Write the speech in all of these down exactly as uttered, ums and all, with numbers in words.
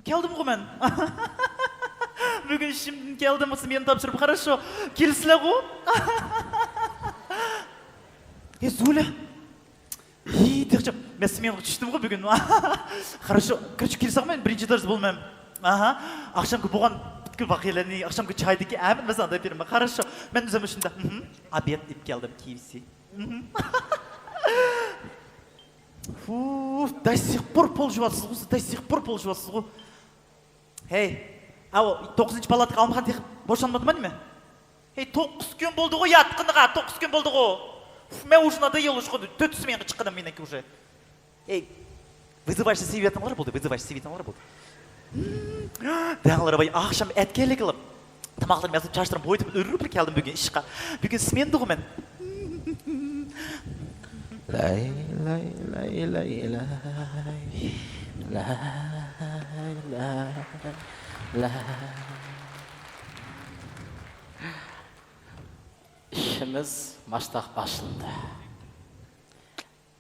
كەلدىمغۇ مەن. بۈگۈن ئىشىمدىن كەلدىم، سمېنا تاپشۇرۇپ، خاراشو. كېلىسىلەرغۇ. ھە، زۇلە. ھى، تېخىچە مەن سمېنىغا چۈشتۈمغۇ بۈگۈن. خاراشو، كىرىشىپ كېلىسەڭ مەن بىرىنچى دەرس بولىمەن. ئاھا. ئاخشامقى بولغان پۈتكۈل ۋەقەلەرنى ئاخشامقى چايدىكى ھەممىنى مەن ساڭا دەپ بېرىمەن. خاراشو. مەن ئۆزۈم شۇنداق. مھم. ئابېد ئېلىپ كەلدىم، كېيىفسى. مھم. ھۇ، داي سىخ پۇر پولۇشۇۋاتسىزغۇ، سىز داي سىخ پۇر پولۇشۇۋاتسىزغۇ. ھەي، ئاۋۇ توققۇزىنچى پالاتىغا ئالمىغان تېخى بوشانمىدىما نېمە؟ ھەي، توققۇز كۈن بولدىغۇ ياتقىنىغا، توققۇز كۈن بولدىغۇ. ئۇف، مەن ئۇشۇندا يولۇشقا تۆت سمېنىغا چىققىنىم مېنىڭكى ئۇژې. ھەي، ۋىزىۋاش سېۋىۋېتىڭلار بولدى، ۋىزىۋاش سېۋىۋېتىڭلار بولدى. دەڭلار ۋاي، ئاخشام ئەتكەنلىكىلا تاماقلىرىم ياساپ، چاچلىرىم بويىتىپ، ئۆرۈلۈپ كەلدىم بۈگۈن ئىشقا. بۈگۈن سمېنىدىغۇ مەن. لاي، لاي، لاي، لاي، لاي. لاي، لاي، لاي. ئىشىمىز ماشتاق باشلىدى.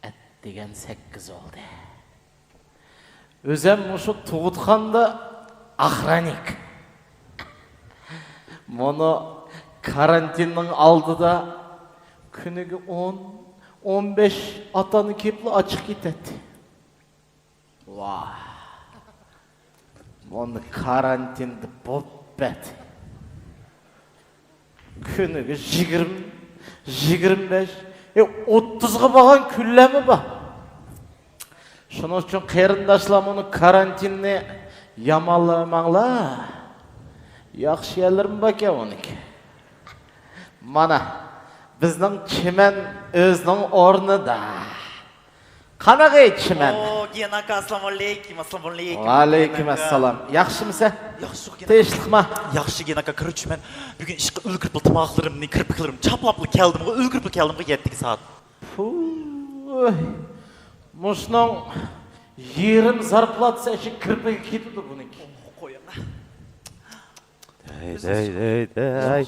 ئەتىگەن سەككىز بولدى. ئۆزەم مۇشۇ تۇغۇتخانىدا ئاخراننىك. مانا كارانتىننىڭ ئالدىدا كۈنىگە ئون، ئون بەش ئاتانا كېلىپلا ئاچىقىپ كېتەتتى. ۋاھ. مانا كارانتىندا بوپپەت. كۈنىگە يىگىرمە، يىگىرمە بەش، ئە، ئوتتۇزغا بارغان كۈنلەرمۇ بار. شۇنىڭ ئۈچۈن قېرىنداشلار، مۇنۇ كارانتىننى يامانلىماڭلار. ياخشى يەرلىرىمۇ باركەن ئۇنىڭكى. مانا، بىزنىڭ چىمەن ئۆزىنىڭ ئورنىدا. قانىغى چىمەن. ئو، گېناكا، ئەسسالامۇئەلەيكۇم، ئەسسالامۇئەلەيكۇم. ۋەئەلەيكۇم ئەسسالام. ياخشىمۇسەن؟ ياخشى، گېناكا. تىنچلىقمۇ؟ ياخشى، گېناكا، كىرىۋېتىمەن. بۈگۈن ئىشقا ئۈلگۈرۈپلا تاماقلىرىمنى، كىرپىكلىرىمنى چاپلاپلا كەلدىمغۇ، ئۈلگۈرۈپلا كەلدىمغۇ، يەتتىگە سائەت. پۇي. مۇشۇنىڭ يېرىم زارپلاتىسى ئاشۇ كىرپىكىگە كېتىدۇ بۇنىڭكى. قويۇڭ. دەي، دەي، دەي، دەي.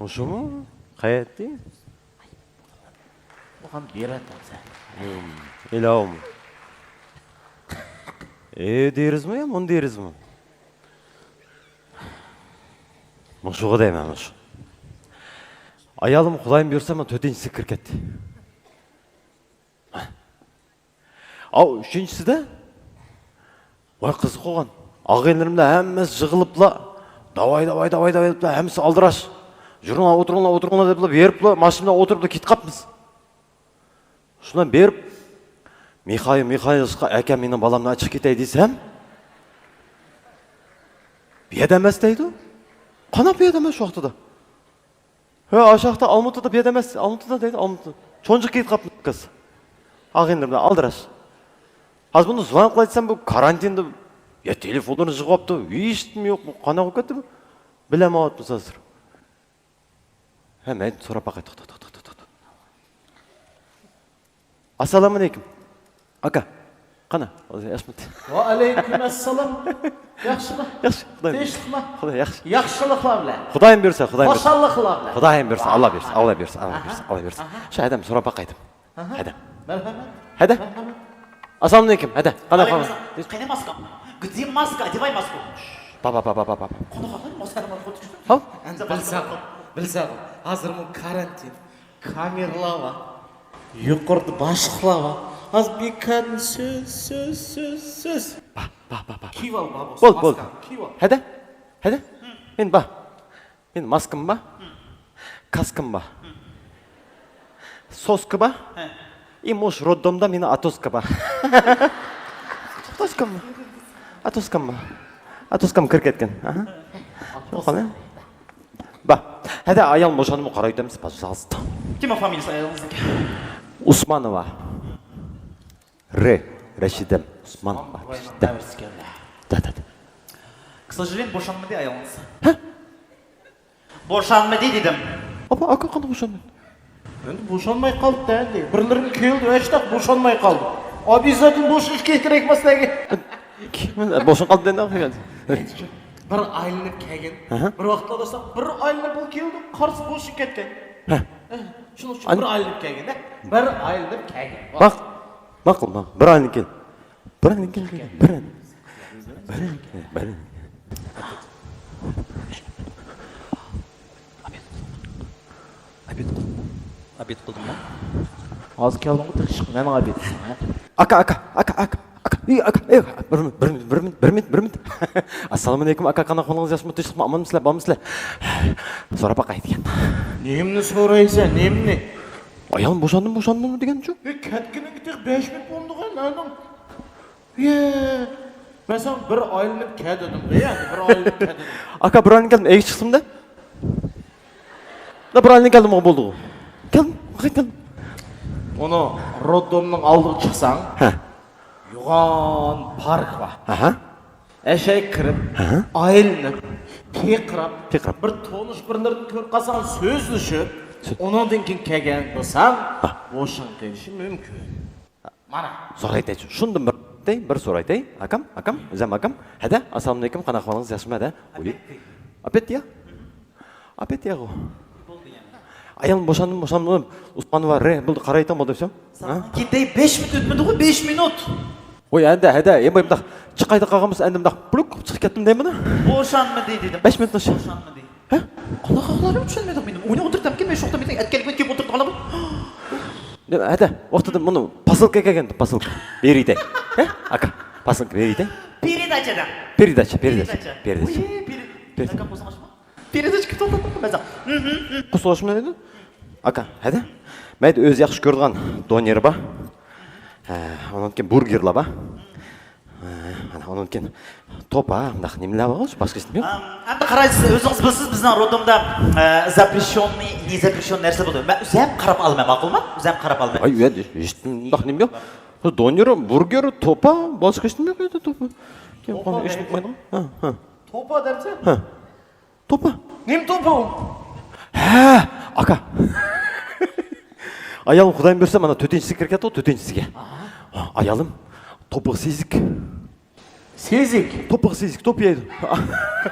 مۇشۇمۇ؟ قەيەتتى؟ بۇغان بېرەتتىڭ سەن. ئىلاھىم. ئى دېرىزىمۇ يا مۇن دېرىزىمۇ؟ مۇشۇغا دەيمەن، مۇشۇ. ئايالىم خۇدايىم بۇيرۇسا مانا تۆتىنچىسى كىرىپ كەتتى. ئاۋۇ ئۈچىنچىسىدە، ۋاي قىزىق بولغان. ئاغىنىلىرىملار ھەممىسى يىغىلىپلا، داۋاي، داۋاي، داۋاي، داۋاي دەپلا، ھەممىسى ئالدىراش. يۈرۈڭلار، ئولتۇرۇڭلار، ئولتۇرۇڭلار دەپلا بېرىپلا، ماشىنا بىلەن ئولتۇرۇپلا كېتىپ قاپمىز. شۇنداق بېرىپ، مىخايىل مىخايلوۋىچقا، ئاكا، مېنىڭ بالامنى ئاچىقىپ كېتەي دېسەم، بۇ يەردە ئەمەس دەيدۇ. قانداق بۇ يەردە ئەمەس شۇ ۋاقتىدا؟ ھە، ئاشاقتا ئالمۇتىدا بۇ يەردە ئەمەس، ئالمۇتىدا دەيدۇ، ئالمۇتىدا. چونجىغا كېتىپ قاپتۇ قىز. ئاغىنىلىرىم بىلەن ئالدىراش. ھازىر بۇنى زۇۋان قىلايتسام، بۇ كارانتىندا، يا تېلېفونلىرىنى يىغىۋاپتۇ، ھېچنېمە يوق، بۇ قانداق بولۇپ كەتتى بۇ؟ بىلەلمەيۋاتىمىز ھازىر. ھە، مەن سوراپ باقاي، توختا، توختا، توختا، توختا. ئەسسالامۇئەلەيكۇم. ئاكا، قانا، ياخشىمۇ؟ ۋەئەلەيكۇم ئەسسالام. ياخشىمۇ؟ ياخشى، خۇدايىم. تىنچلىقمۇ؟ خۇداي ياخشى. ياخشىلىقلار بىلەن. خۇدايىم بۇيرۇسا، خۇدايىم بۇيرۇسا. خۇشاللىقلار بىلەن. خۇدايىم بۇيرۇسا، ئاللا بۇيرۇسا، ئاللا بۇيرۇسا، ئاللا بۇيرۇسا، ئاللا بۇيرۇسا. ئاھا. شۇ ئادەم سوراپ باقايدىم. ئاھا. ئادەم. مەرھەمەت. ھەدە. مەرھەمەت. ئەسسالامۇئەلەيكۇم. ھەدە. قانداق ئەھۋال؟ قېنى ماسكا؟ گدزې ماسكا؟ ئادېۋاي ماسكا. با، با، با. قانداق ئەھۋال؟ ماسكا ئەمەس، خۇددى شۇ. ھاۋ؟ ئەمدى بىلسەڭ، بىلسەڭ، ھازىرمۇ كارانتىن. كامېرىلار بار. يۇقىرىدا باشلىقلار بار. ھازىر بىكاردىن سۆز، سۆز، سۆز، سۆز. با، با، با، با. كىيىۋال، با، بولدى، بولدى. ماسكاڭنى كىيىۋال. ھەدە؟ ھەدە؟ مېنى با. مېنى ماسكام با. كاسكام با. سوسكا با. ھە. ئى مۇش روددومدا مېنى ئاتوسكا با. ئاتوسكام با. ئاتوسكام با. ئاتوسكام كىرىپ كەتكەن. ئاھا. قالاي. با. ھەدە ئايال بوشاندىمۇ قارايتىمىز، پاجىسىغىز. كىم فامىلىسى ئايالىڭىزنىڭكى؟ ئۇسمانوۋا. رى. رەشىدەم. ئۇسمان. ئۇسمان. دا، دا، دا. К сожалению، بوشانمىدى ئايالىڭىز. ھە؟ بوشانمىدى دېدىم. ئاپا، ئاكا قانداق بوشانمىدى؟ ئەمدى بوشانماي قالدى ئەمدى. بىرلىرىم كېلدى، ھېچ بوشانماي قالدى. ئابىزادىن بوشىنىش كېرەك ئەمەس دېگەن. بوشىنىپ قالدى دېدى. بىر ئايلىنىپ كەلگىن. ئەھە. بىر ۋاقىتلار دوستلار، بىر ئايلىنىپ بۇ كېلدى، قارىسا بوشىنىپ كەتكەن. ھە. شۇنىڭ ئۈچۈن بىر ئايلىنىپ كەلگىن، ھە؟ بىر ئايلىنىپ كەلگىن. ماق-، ماقۇل، ماقۇل. بىر ئايلىنىپ كەل. بىر ئايلىنىپ كەل، بىر ئايلىنىپ. بەرىڭ، بەرىڭ. ئابىد قىلدىڭمۇ؟ ئابىد قىلدىڭمۇ؟ ھازىر كەلدىڭغۇ تېخى ئىشقا، مەن ئابىد. ئاكا، ئاكا، ئاكا، ئاكا، ئاكا، ئى، ئاكا، ئى، بىر مىنۇت، بىر مىنۇت، بىر مىنۇت، بىر مىنۇت، بىر مىنۇت. ئەسسالامۇئەلەيكۇم، ئاكا، قانداق ئەھۋالىڭىز، ياخشىمۇ، تىنچلىقمۇ، ئامانمۇسىلەر، بارمۇسىلەر؟ سوراپ باقاي دېگەن. نېمىنى سورايسەن، نېمىنى؟ ئايالىم بوشاندىمۇ، بوشاندىمۇ دېگەنچۇ؟ ئى، كەتكىنىڭگە تېخى بەش مىنۇت بولمىدىغۇ، ئەنەڭ. يە، مەن ساڭا بىر ئايلىنىپ كەل دېدىم، يەنى بىر ئايلىنىپ كەل دېدىم. ئاكا، بىر ئايلىنىپ كەلدىم، ئەگىچە چىقسىمدە. بىر ئايلىنىپ كەلدىم، بولدىغۇ. كەلدىم، كەلدىم. ئۇنى روددومنىڭ ئالدىغا چىقساڭ، ھە، يوغان پارك بار. ئەھە. ئەشەگە كىرىپ، ھە، ئايلىنىپ، پىرقىراپ، پىرقىراپ، بىر تونۇش بىرلىرىنى كۆرۈپ قالساڭ، سۆزلىشىپ، سۆ- ئۇنىڭدىن كېيىن كەلگەن بولساڭ، ھە، بوشىڭ قېلىشى مۇمكىن. مانا. سورايتەي، شۇندىن بىر دەي، بىر سورايتەي. ئاكام، ئاكام، ئۆزەم ئاكام. ھەدە، ئەسسالامۇئەلەيكۇم، قانداق ئەھۋالىڭىز، ياخشىمۇ ھەدە؟ ئوي. ئاپەت يا؟ ئاپەت يا ئۇ. ئايالىم بوشاندىم، بوشاندىم. ئۇسمان ۋە رې، بولدى، قارايتىڭ بولدى شۇ. ھە؟ كېيىن دەي، بەش مىنۇت ئۆتمىدىغۇ، بەش مىنۇت. ئوي، ھەدە، ھەدە، ئەمدى مۇنداق چىقايدۇ قالغانمىز، ئەمدى مۇنداق بۇلۇك چىقىپ كەتتىم دەيمەن. بوشانمىدى دېدىم. بەش مىنۇت. بوشانمىدى. ھە؟ قانداق قىلغانلىرىنى چۈشەنمىدىم مېنىڭ. ئۇنى ئولتۇرتامكەن، مەن شۇ ۋاقىتتا مېنىڭ ئەتكەلگە كېلىپ ئولتۇرۇپ قالىمەن. ھەدە، ۋاقتىدا مۇنۇ پاسىلكا كەلگەن، پاسىلكا. بېرىدە. ھە؟ ئاكا، پاسىلكا بېرىدە. پېرىداچە دەڭ. پېرىداچە، پېرىداچە. پېرىداچە. ئۇي، پېرىد-، پېرىداچە. ئاكا، قوزغاشما. پېرىداچە كېتىۋاتاتتىڭ مەزاق. قۇسۇرلاشما دېدى. ئاكا، ھەدە. مەيدە ئۆزى ياخشى كۆرىدىغان دونېر بار. ھە، ئۇنىڭدىن كېيىن بۇرگېرلار بار. ھە، ئۇنىڭدىن كېيىن توپا، مۇنداق نېمىلەر بار، باشقا ھېچنېمە يوق. ئەم، ئەمدى قارايسىز، ئۆزىڭىز بىلىسىز، بىزنىڭ رودومدا، ئە، زاپرېشيوننىي، نېزاپرېشيوننىي نەرسە بولىدۇ. مەن ئۆزۈم قاراپ ئالىمەن، ماقۇلمۇ؟ ئۆزۈم قاراپ ئالىمەن. ئاي، يا، ھېچ مۇنداق نېمە يوق. دونېر، بۇرگېر، توپا، باشقا ھېچنېمە يوق ئىدى، توپا. كېيىن توپا قالغان ئىشنى دەيدۇ. قىلمايدىغۇ. ھە، ھە. توپا دەرسە؟ ھە. توپا. نېمە توپا ئۇ؟ ھە، ئاكا. ئايالىم خۇدايىم بۇيرۇسا مانا تۆتىنچىسىگە كىرىپ كەتتىغۇ، تۆتىنچىسىگە. ئايالىم توپىغا سېزىك. سېزىك؟ توپىغا سېزىك، توپ يەيدۇ.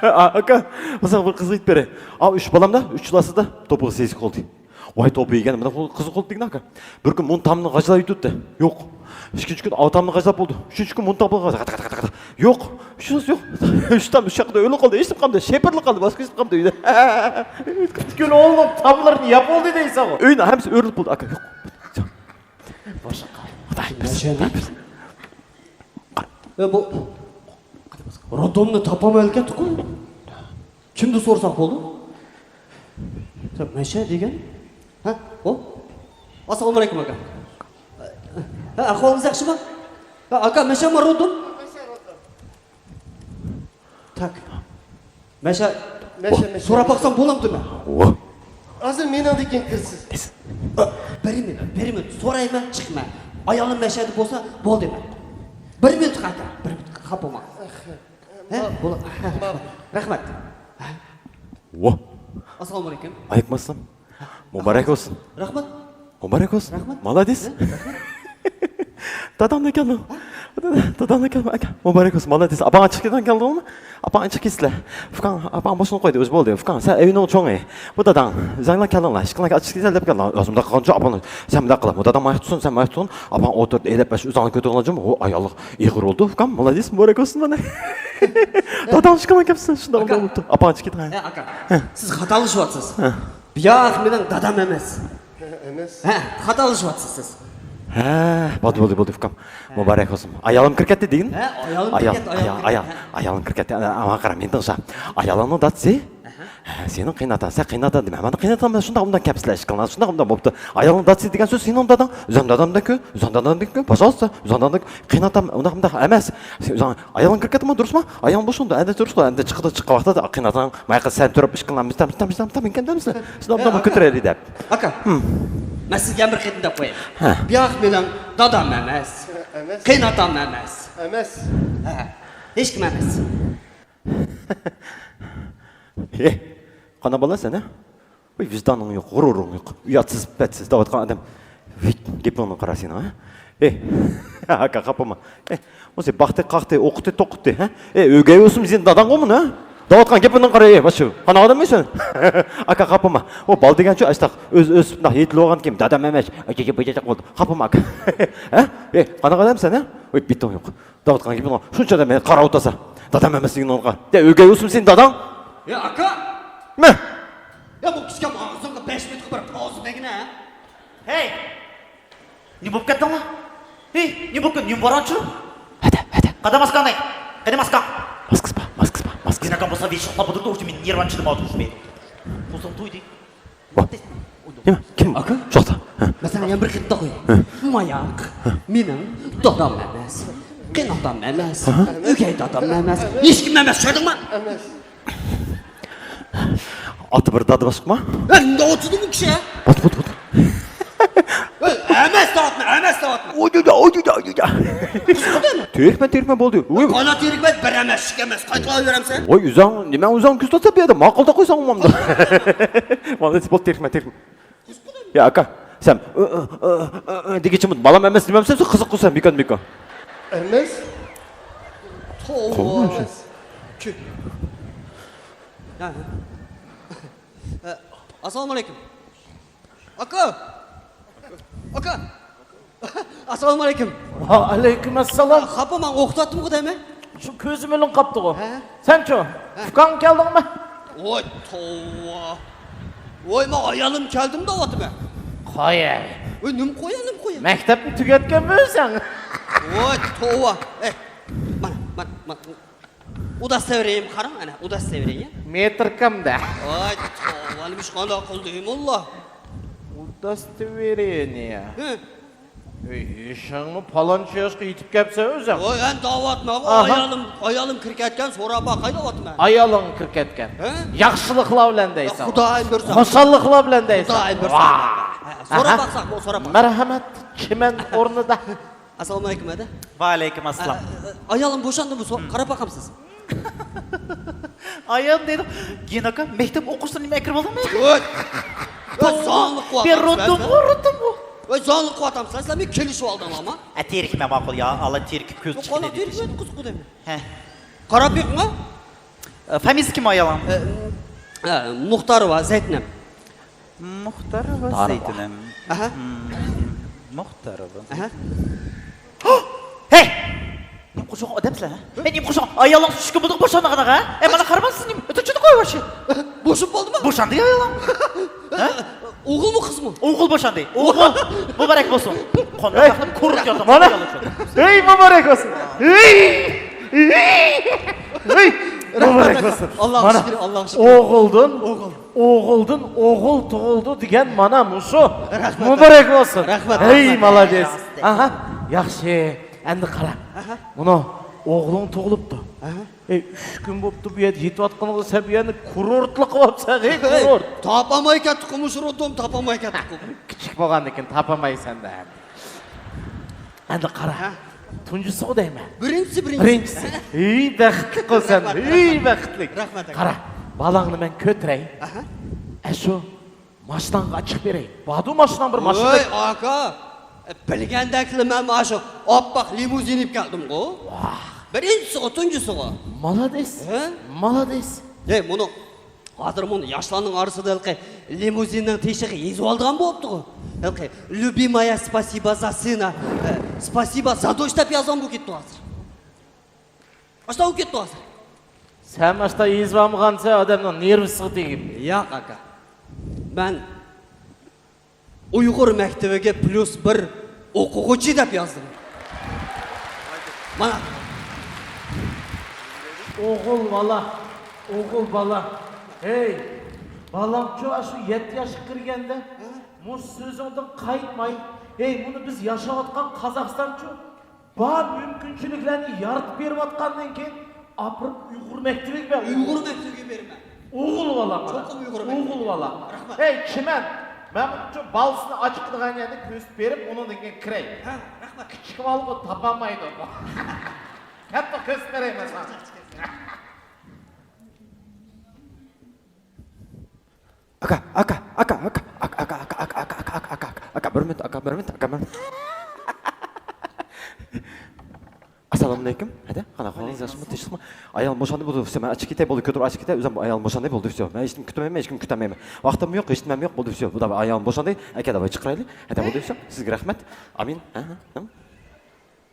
ئاكا، ماڭا بىر قىزىق ئېيتىپ بېرەي. ئاۋۇ ئۈچ بالامدا، ئۈچلاسىدا توپىغا سېزىك بولدى. ۋاي توپا يېگەن، مانا قىزىق بولدى دېگىن ئاكا. بىر كۈن مۇنتامنى غاجىلاپ يۈتۈپتۇ. يوق. ئىككىنچى كۈن ئاۋتامنى غاجىلاپ بولدى. ئۈچىنچى كۈن مۇنتامنى غاجىلاپ. يوق. ئۈچىنچىسى يوق. ئۈچ تام ئۈچ ياقتا ئۆلۈپ قالدى. ئېچىلىپ قالدى. شېپىرىلىپ قالدى. باشقا ئېچىلىپ قالدى ئۆيدە. پۈتكۈل ئوغلۇم تاملىرىنى ياپ بولدى دەيسەن. ئۆينىڭ ھەممىسى ئۆرۈلۈپ بولدى ئاكا. يوق. باشقا. خۇداي بەرسۇن. خۇداي بەرسۇن. ئە، بۇ رودومنى تاپالماي كەتتۇققۇ. كىمدىن سورىساق بولدى؟ مەشە دېگەن؟ ھە، ئۇ؟ ئەسسالامۇئەلەيكۇم، ئاكا. ھە، ئەھۋالىڭىز ياخشىمۇ؟ ھە، ئاكا، مەشەمۇ رودوم؟ تاك. مەشە، مەشە، مەشە. سوراپ باقسام بولامدۇ مەن؟ ۋاھ. ھازىر مېنىڭدىن كېيىن كىرىسىز. ئە، بىر مىنۇت، بىر مىنۇت. سورايمەن، چىقىمەن. ئايالىم مەشەدە بولسا، بولدى مەن. بىر مىنۇت، ئاكا، بىر مىنۇت، خاپا بولماڭ. ھە، بول-، رەھمەت. ۋاھ. ئەسسالامۇئەلەيكۇم. ئەلەيكۇم ئەسسالام. مۇبارەك بولسۇن. رەھمەت. مۇبارەك بولسۇن. رەھمەت. مالادېس. ھە؟ رەھمەت. داداڭدىن كەلدىڭ. داداڭدىن كەلدىڭ، ئاكا. مۇبارەك بولسۇن. مالادېس. ئاپاڭ ئاچىقىدىن كەلدىڭمۇ؟ ئاپاڭ ئاچىقىپ كېتىسىلەر. ئۇكاڭ، ئاپاڭ بوشىنىپ قويدى، ئۆزى بولدى. ئۇكاڭ، سەن ئۆينىڭ چوڭى. بۇ داداڭ، ئۆزۈڭلار كەلدىڭلار. ئىككىڭلار ئاچىقىپ كېتىسىلەر دەپ كەلدىڭ. ئۆزۈمدە قالغانچۇ ئاپاڭ. سەن مۇنداق قىلغىن. بۇ داداڭ ماياق تۇتسۇن، سەن ماياق تۇتقىن. ئاپاڭ ئولتۇرۇپ ئېلىپ، ئاشۇ ئۆزۈڭلار كۆتۈرۈڭلار جۇمۇ. ئۇ ئاياللىق ئېغىر بولدى، ئۇكام. مالادېس، مۇبارەك بولسۇن مانا. داداڭ ئىككىڭلار كەپسىلەر، شۇنداق ئاكا. بولۇپتۇ. ئاپاڭ ئاچىقىپ كېتىڭ. ئە، ئاكا. ھە. سىز خاتالىشىۋاتىسىز. ھە. بۇياق مېنىڭ دادام ئەمەس. ئەمەس. ھە، خاتالىشىۋاتىسىز سىز. ھە، بولدى، بولدى، بولدى، ئۇكام. مۇبارەك بولسۇن. ئايالىم كىرىپ كەتتى دېگىن. ھە، ئايالىم كىرىپ كەتتى، ئايالىم كىرىپ كەتتى. ئايالىم كىرىپ كەتتى. ئاڭا قارا، مېنى تىڭشا. ئايالىڭنىڭ دادىسى؟ ھە، سېنىڭ قېيىنئاتاڭ، سەن قېيىنئاتا دېمە. مانا قېيىنئاتام بىلەن شۇنداق مۇنداق كەپسىلەشكەنلەر، شۇنداق مۇنداق بوپتۇ. ئايالىڭ دادىسى دېگەن سۆز سېنىڭ داداڭ، ئۆزۈڭ دادامدەك كۆر، ئۆزۈڭ دادامدەك كۆر، پاژالىستا، ئۆزۈڭ دادامدەك، قېيىنئاتام ئۇنداق مۇنداق ئەمەس. ئۆزۈڭ ئايالىڭ كىرىپ كەتتىمۇ، دۇرۇسمۇ؟ ئايالىڭ بوشىدى، ئەندى دۇرۇس قىل، ئەندى چىقىدۇ، چىققان ۋاقتىدا قېيىنئاتاڭ ماياققا سەن تۇرۇپ، ئىشقىلىپ، مىستەم، مىستەم، مىستەم، مىستەم، مىستەم، مىستەم، مىستەم، مىستەم، ئاكا. كۆتۈرەيلى دەپ. ئاكا، مەن سىزگە بىر قېتىم دەپ قوياي. ھە. بۇياق مېنىڭ دادام ئەمەس. ئەمەس. قېيىنئاتام ئەمەس. ئەمەس. ھە، ھېچكىم ئەمەس. ھې، قانداق بالا سەن، ھە؟ ۋىجدانىڭ يوق، غۇرۇرۇڭ يوق، ئۇياتسىز، پەتسىز دەۋاتقان ئادەم. ۋىت، گېپىڭنى قارا سېنىڭ، ھە؟ ئېي، ئاكا، خاپا بولما. ئېي، مۇسى باقتى، قاقتى، ئوقۇتتى، توقۇتتى، ھە؟ ئېي، ئۆگەي بولسۇن، سېنىڭ داداڭغۇ مۇنۇ، ھە؟ دەۋاتقان گېپىڭنى قارا، ئەي، باشچى. قانداق ئادەممەن سەن؟ ئاكا، خاپىما. ئۇ بالا دېگەنچۇ، ئاشتاق ئۆز-، ئۆسۈپ، مۇنداق يېتىلىۋالغان كېيىن، دادام ئەمەس، ئاجىجى بېجىجىق بولدى. خاپىما، ئاكا. ھە؟ ئەي، قانداق ئادەمسەن، ھە؟ ۋاي، بېتىڭ يوق. دەۋاتقان گېپىڭ شۇنچە ئادەم مېنى قاراۋاتىسەن. دادام ئەمەسلىكىڭنى ئۇنتۇغان. يا، ئۆگەي ئۇسۇم سېنى داداڭ. يا، ئاكا! مە! يا، بۇ كىچىككەن ئاغزىڭغا بەش مىنۇتقا بىر پاۋزا بەرگىنە، ھە؟ ھەي! نېمە بولۇپ كەتتىڭلار؟ ھېي، نېمە بولۇپ كەتتىڭ؟ نېمە بارغانچۇ؟ ھەدە، ھەدە. قادا ماسكاڭنى؟ قېنى ماسكاڭ؟ ماسكىسى بار، ماسكىسى بار، ماسكىسى بار. يىناكام بولسا ۋىشىق تاپىدۇ، ئۇچۇ مېنى نېرۋامنى چىدىمايۋاتىدۇ، ئۇچۇ مېنى. قوزام تويدى. ۋا، نېمە؟ كىم؟ ئاكا؟ شۇ ۋاقىتتا. ھە. مەسىلەن، يەنە بىر قېتىم توقۇي. ھە. ماياق. ھە. مېنىڭ دادام ئەمەس. قېيىندادام ئەمەس. ھە؟ ئۆگەي دادام ئەمەس. ھېچكىم ئەمەس، چۈشەندىڭمۇ؟ ئەمەس. ئاتا بىر دادا باشقىما؟ ھە، نېمە ئوتىدىمۇ كىشى؟ ئوت، ئوت، ئوت. ھە، ئەمەس دەۋاتىمەن، ئەمەس دەۋاتىمەن. ئوجۇجا، ئوجۇجا، ئوجۇجا. تېرىكمە، تېرىكمە بولدى. ۋوي. قانا تېرىكمە، بىر ئەمەس، ئىككى ئەمەس. قايتىلاۋېرەمسەن؟ ۋوي، ئۆزۈڭ، نېمە ئۆزۈڭ كۆزىتىۋاتسا بۇ يەردە ماقۇلدا قويساڭ ئۇمامدا. ماقۇلدا تېرىكمە، تېرىكمە. يا ئاكا، سەن ئۆ، ئۆ، ئۆ، ئۆ، ئۆ دېگۈچە مانا بالام ئەمەس نېمەمسەن، سەن قىزىق قىلسان، بىكار، بىكار. ئەمەس. توۋا. قويمىسۇن. ئەمەس. كۈ-، ھە. ئە، ئاسسالامۇ ئەلەيكۇم. ئاكا! ئاكا! ئاسسالامۇ ئەلەيكۇم. ۋەئەلەيكۇم ئەسسالام. خاپا، مەن ئوقۇتۇۋاتتىمغۇ دەيمەن. شۇ كۆزۈم ئىلىنىپ قاپتىغۇ. ھە؟ سەنچۇ؟ ھە. ئۇكاڭ كەلدىڭمۇ؟ ۋاي، توۋا. ۋاي، مەن ئايالىم كەلدىم دەۋاتىمەن. قويە. ۋاي، نېمە قويە، نېمە قويە؟ مەكتەپنى تۈگەتكەنمۇ سەن؟ ۋاي، توۋا. ئەي، مانا، مانا، مانا. ئۇداستىۋېرەيمۇ قاراڭ، ئەنە، ئۇداستىۋېرەي. مېتىركامدا. ۋاي، توۋا، نېمە ئىش قانداق قىلدى، موللا؟ ئۇداستىۋېرەينى. ھە. ئەي، ھېشىڭمۇ پالانچە ياشقا يېتىپ كەپسەن ئۆزۈڭ. ۋاي، ئەنە دەۋاتىمەن، ئايالىم، ئايالىم كىرىپ كەتكەن، سوراپ باقاي دەۋاتىمەن. ئايالىڭ كىرىپ كەتكەن. ھە؟ ياخشىلىقلار بىلەن دەيسەن. خۇدايىم بۇيرۇسا. خۇشاللىقلار بىلەن دەيسەن. خۇدايىم بۇيرۇسا. ۋاھ. ھە، سوراپ باقساق، سوراپ باقساق. مەرھەمەت، چىمەن ئورنىدا. ئاسسالامۇ ئەلەيكۇم، ھەدە. ۋەئەلەيكۇم ئەسسالام. ئە، ئە، ئايالىم بوشاندىمۇ، سو-، قاراپ باقامسىز؟ ئايالىم دەيدۇ، گېناكا، مەكتەپ ئوقۇغۇچىلىرىنى نېمە ئەكىرىپ ئالدىڭمۇ؟ ھۆت! ۋاي، زانلىق قىلىۋاتامسىز. بىر ئۇردۇمغۇ، ئۇردۇمغۇ. ۋاي، زانلىق قىلىۋاتامسىز، سىلەر مېنى كېلىشىۋالدىڭلارمۇ؟ ئە، تېرىكمە ماقۇل يا، ئالا تېرىكىپ كۆز چىقىدۇ. قانداق تېرىكمەيدۇ، قىزىق بۇ دەيمەن. ھە. قاراپ بېقىڭا. ئە، فامىلىسى كىم ئايالىڭ؟ ئە، ئە، مۇختاروۋا زەيتۇنەم. مۇختاروۋا زەيتۇنەم. ئەھە. مم، مۇختاروۋا. ئەھە. ھەي! نېمە قىلىشىۋاتقان ئادەمسىلەر، ھە؟ ھەي، نېمە قىلىشىۋاتقان؟ ئايالىڭ چۈشكە بولدىغۇ بوشانغىنىغا، ھە؟ ئەي، مانا قارىمامسىز، نېمە ئۆتۈپ چىقتى قوي باشى. بوشاپ بولدىمۇ؟ بوشاندى ئايالىڭ. ھە؟ ئوغۇلمۇ، قىزمۇ؟ ئوغۇل بوشاندى. ئوغۇل. مۇبارەك بولسۇن. قانداق قىلىپ كورۇپ ياتىمىز؟ مانا. ھەي، مۇبارەك بولسۇن. ھەي! ھەي! ھەي! مۇبارەك بولسۇن. ئاللاغا شۈكۈر، ئاللاغا شۈكۈر. ئوغۇلدىن، ئوغۇلدىن ئوغۇل تۇغۇلدى دېگەن مانا مۇشۇ. رەھمەت. مۇبارەك بولسۇن. رەھمەت، ھەي، رەھمەت. مالادېس. ئاھا، ياخشى. ئەمدى قارا. ئاھا. مانا ئوغلۇڭ تۇغۇلۇپتۇ. ئاھا. ئەي، ئۈچ كۈن بوپتۇ بۇ يەردە يېتىۋاتقىنىڭغا، سەن بۇ يەرنى كۇرورتلۇق قىلىۋاپسەن، ھەي، كۇرورت. تاپالماي كەتتۇق، مۇشۇ رودوم تاپالماي كەتتۇق. كىچىك بولغاندىكىن تاپالمايسەن دە. ئەمدى قارا. ھە. تۇنجىسىغۇ دەيمەن. بىرىنچىسى، بىرىنچىسى. بىرىنچىسى. ھېي، بەختلىك بولسەن. رەھمەت، ھېي، رەھمەت. بەختلىك. رەھمەت، رەھمەت. قارا، بالاڭنى مەن كۆتۈرەي. ئەھە. ئەشۇ ماشىناڭغا چىقىپ بېرەي. باردۇ ماشىناڭ بىر ماشىنا. ۋاي، ئاكا. بىلگەندەكلا مەن مانا شۇ ئاپئاق لىمۇزىن ئېلىپ كەلدىمغۇ. ۋاھ. بىرىنچىسىغۇ، تۇنجىسىغۇ. مالادېس. ھە؟ مالادېس. ھەي، مۇنۇ ھازىر مۇنۇ ياشلارنىڭ ئارىسىدا ھېلىقى لىمۇزىننىڭ تېشىغا يېزىۋالىدىغان بوپتىغۇ. ھېلىقى لۈبىمايا، سپاسىبا زا سىنا، ئە، سپاسىبا زا دوچ دەپ يازغان بولۇپ كەتتى ھازىر. ئاشتا بولۇپ كەتتى ھازىر. سەن ئاشتا يېزىۋالمىغانسەن، ئادەمنىڭ نېرۋىسىغا تېگىپ. ياق، ئاكا. مەن ئۇيغۇر مەكتىۋىگە پليۇس بىر ئوقۇغۇچى دەپ يازدىم. مانا. ئوغۇل بالا، ئوغۇل بالا. ھەي، بالاڭچۇ ئاشۇ يەتتە ياشقا كىرگەندە، مۇشۇ سۆزۈڭدىن قايتماي، ھەي، مۇنى بىز ياشاۋاتقان قازاقىستانچۇ بار مۇمكىنچىلىكلەرنى يارىتىپ بېرىۋاتقاندىن كېيىن ئاپىرىپ ئۇيغۇر مەكتىۋىگە بەر. ئۇيغۇر مەكتىۋىگە بېرىمەن. ئوغۇل بالا مانا. چوقۇم ئۇيغۇر مەكتىۋى. ئوغۇل بالا. رەھمەت. ھەي، چىمەن، مەن ئۇنىڭچۇ بالىسىنى ئاچىقىدىغان يەرنى كۆرسىتىپ بېرىپ، ئۇنىڭدىن كېيىن كىرەي. ھە، رەھمەت. كىچىك بالىغۇ تاپالمايدۇ. كەتتۇق، كۆرسىتىپ بېرەي مەن ساڭا. ئاكا، ئاكا، ئاكا، بىر مىنۇت، ئاكا، بىر مىنۇت، ئاكا، بىر مىنۇت. ئاسسالامۇئەلەيكۇم. ھەدە، قانداق ئەھۋالىڭىز؟ تىنچلىقمۇ؟ ئايالىم بوشاندى، بولدى، مەن ئاچىقىپ كېتەي، بولدى، كۆتۈرۈپ ئاچىقىپ كېتەي، ئۆزۈم ئايالىم بوشاندى، بولدى، ۋسيو. مەن ھېچنېمە كۈتمەيمەن، ھېچكىمنى كۈتەلمەيمەن. ۋاقتىممۇ يوق، ھېچنېمەم يوق، بولدى، ۋسيو. بۇ دەپ ئايالىم بوشاندى، ئەكە، داۋاي چىقىرايلى. ھەدە، بولدى، ۋسيو. سىزگە رەھمەت. ئامىن. ھە، ھە، ھە.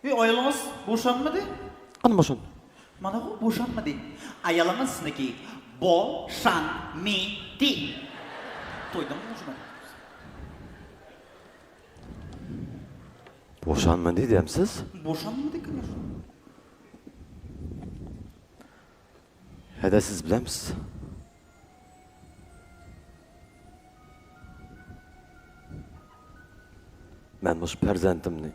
ئى، ئايالىڭىز بوشانمىدى؟ قانداق بوشاندى؟ مانا بۇ بوشانمىدى. ئايالىڭىز سىزنىڭكى بوشانمىدى. تويدىڭمۇ شۇنى؟ بوشانمىدى دەمسىز؟ بوشانمىدى، كۆرۈڭ. ھەدە، سىز بىلەمسىز؟ مەن مۇشۇ پەرزەنتىمنى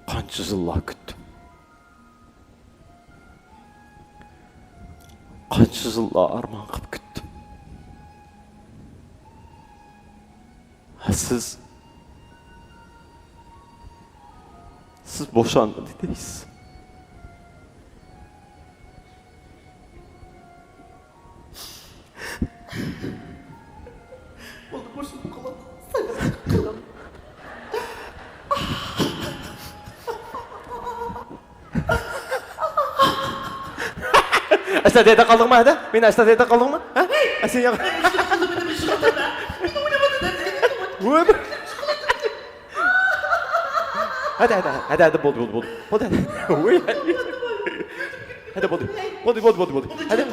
قانچە يىللار كۈتتۈم. قانچە يىللار ئارمان قىلىپ كۈتتۈم. ھە، سىز، سىز بوشانمىدى دەيسىز. بولدى، بوشىنىپ قالىڭ. سەۋر قىلىڭ. ئەسلى دەيدە قالدىڭمۇ ھەدە؟ مېنى ئەسلى دەيدە قالدىڭمۇ؟ ھە؟ ئەسلى ياق. ھەدە، ھەدە، ھەدە، بولدى، بولدى، بولدى. بولدى، ھەدە. ھەدە، بولدى. بولدى، بولدى، بولدى، بولدى. ھەدە.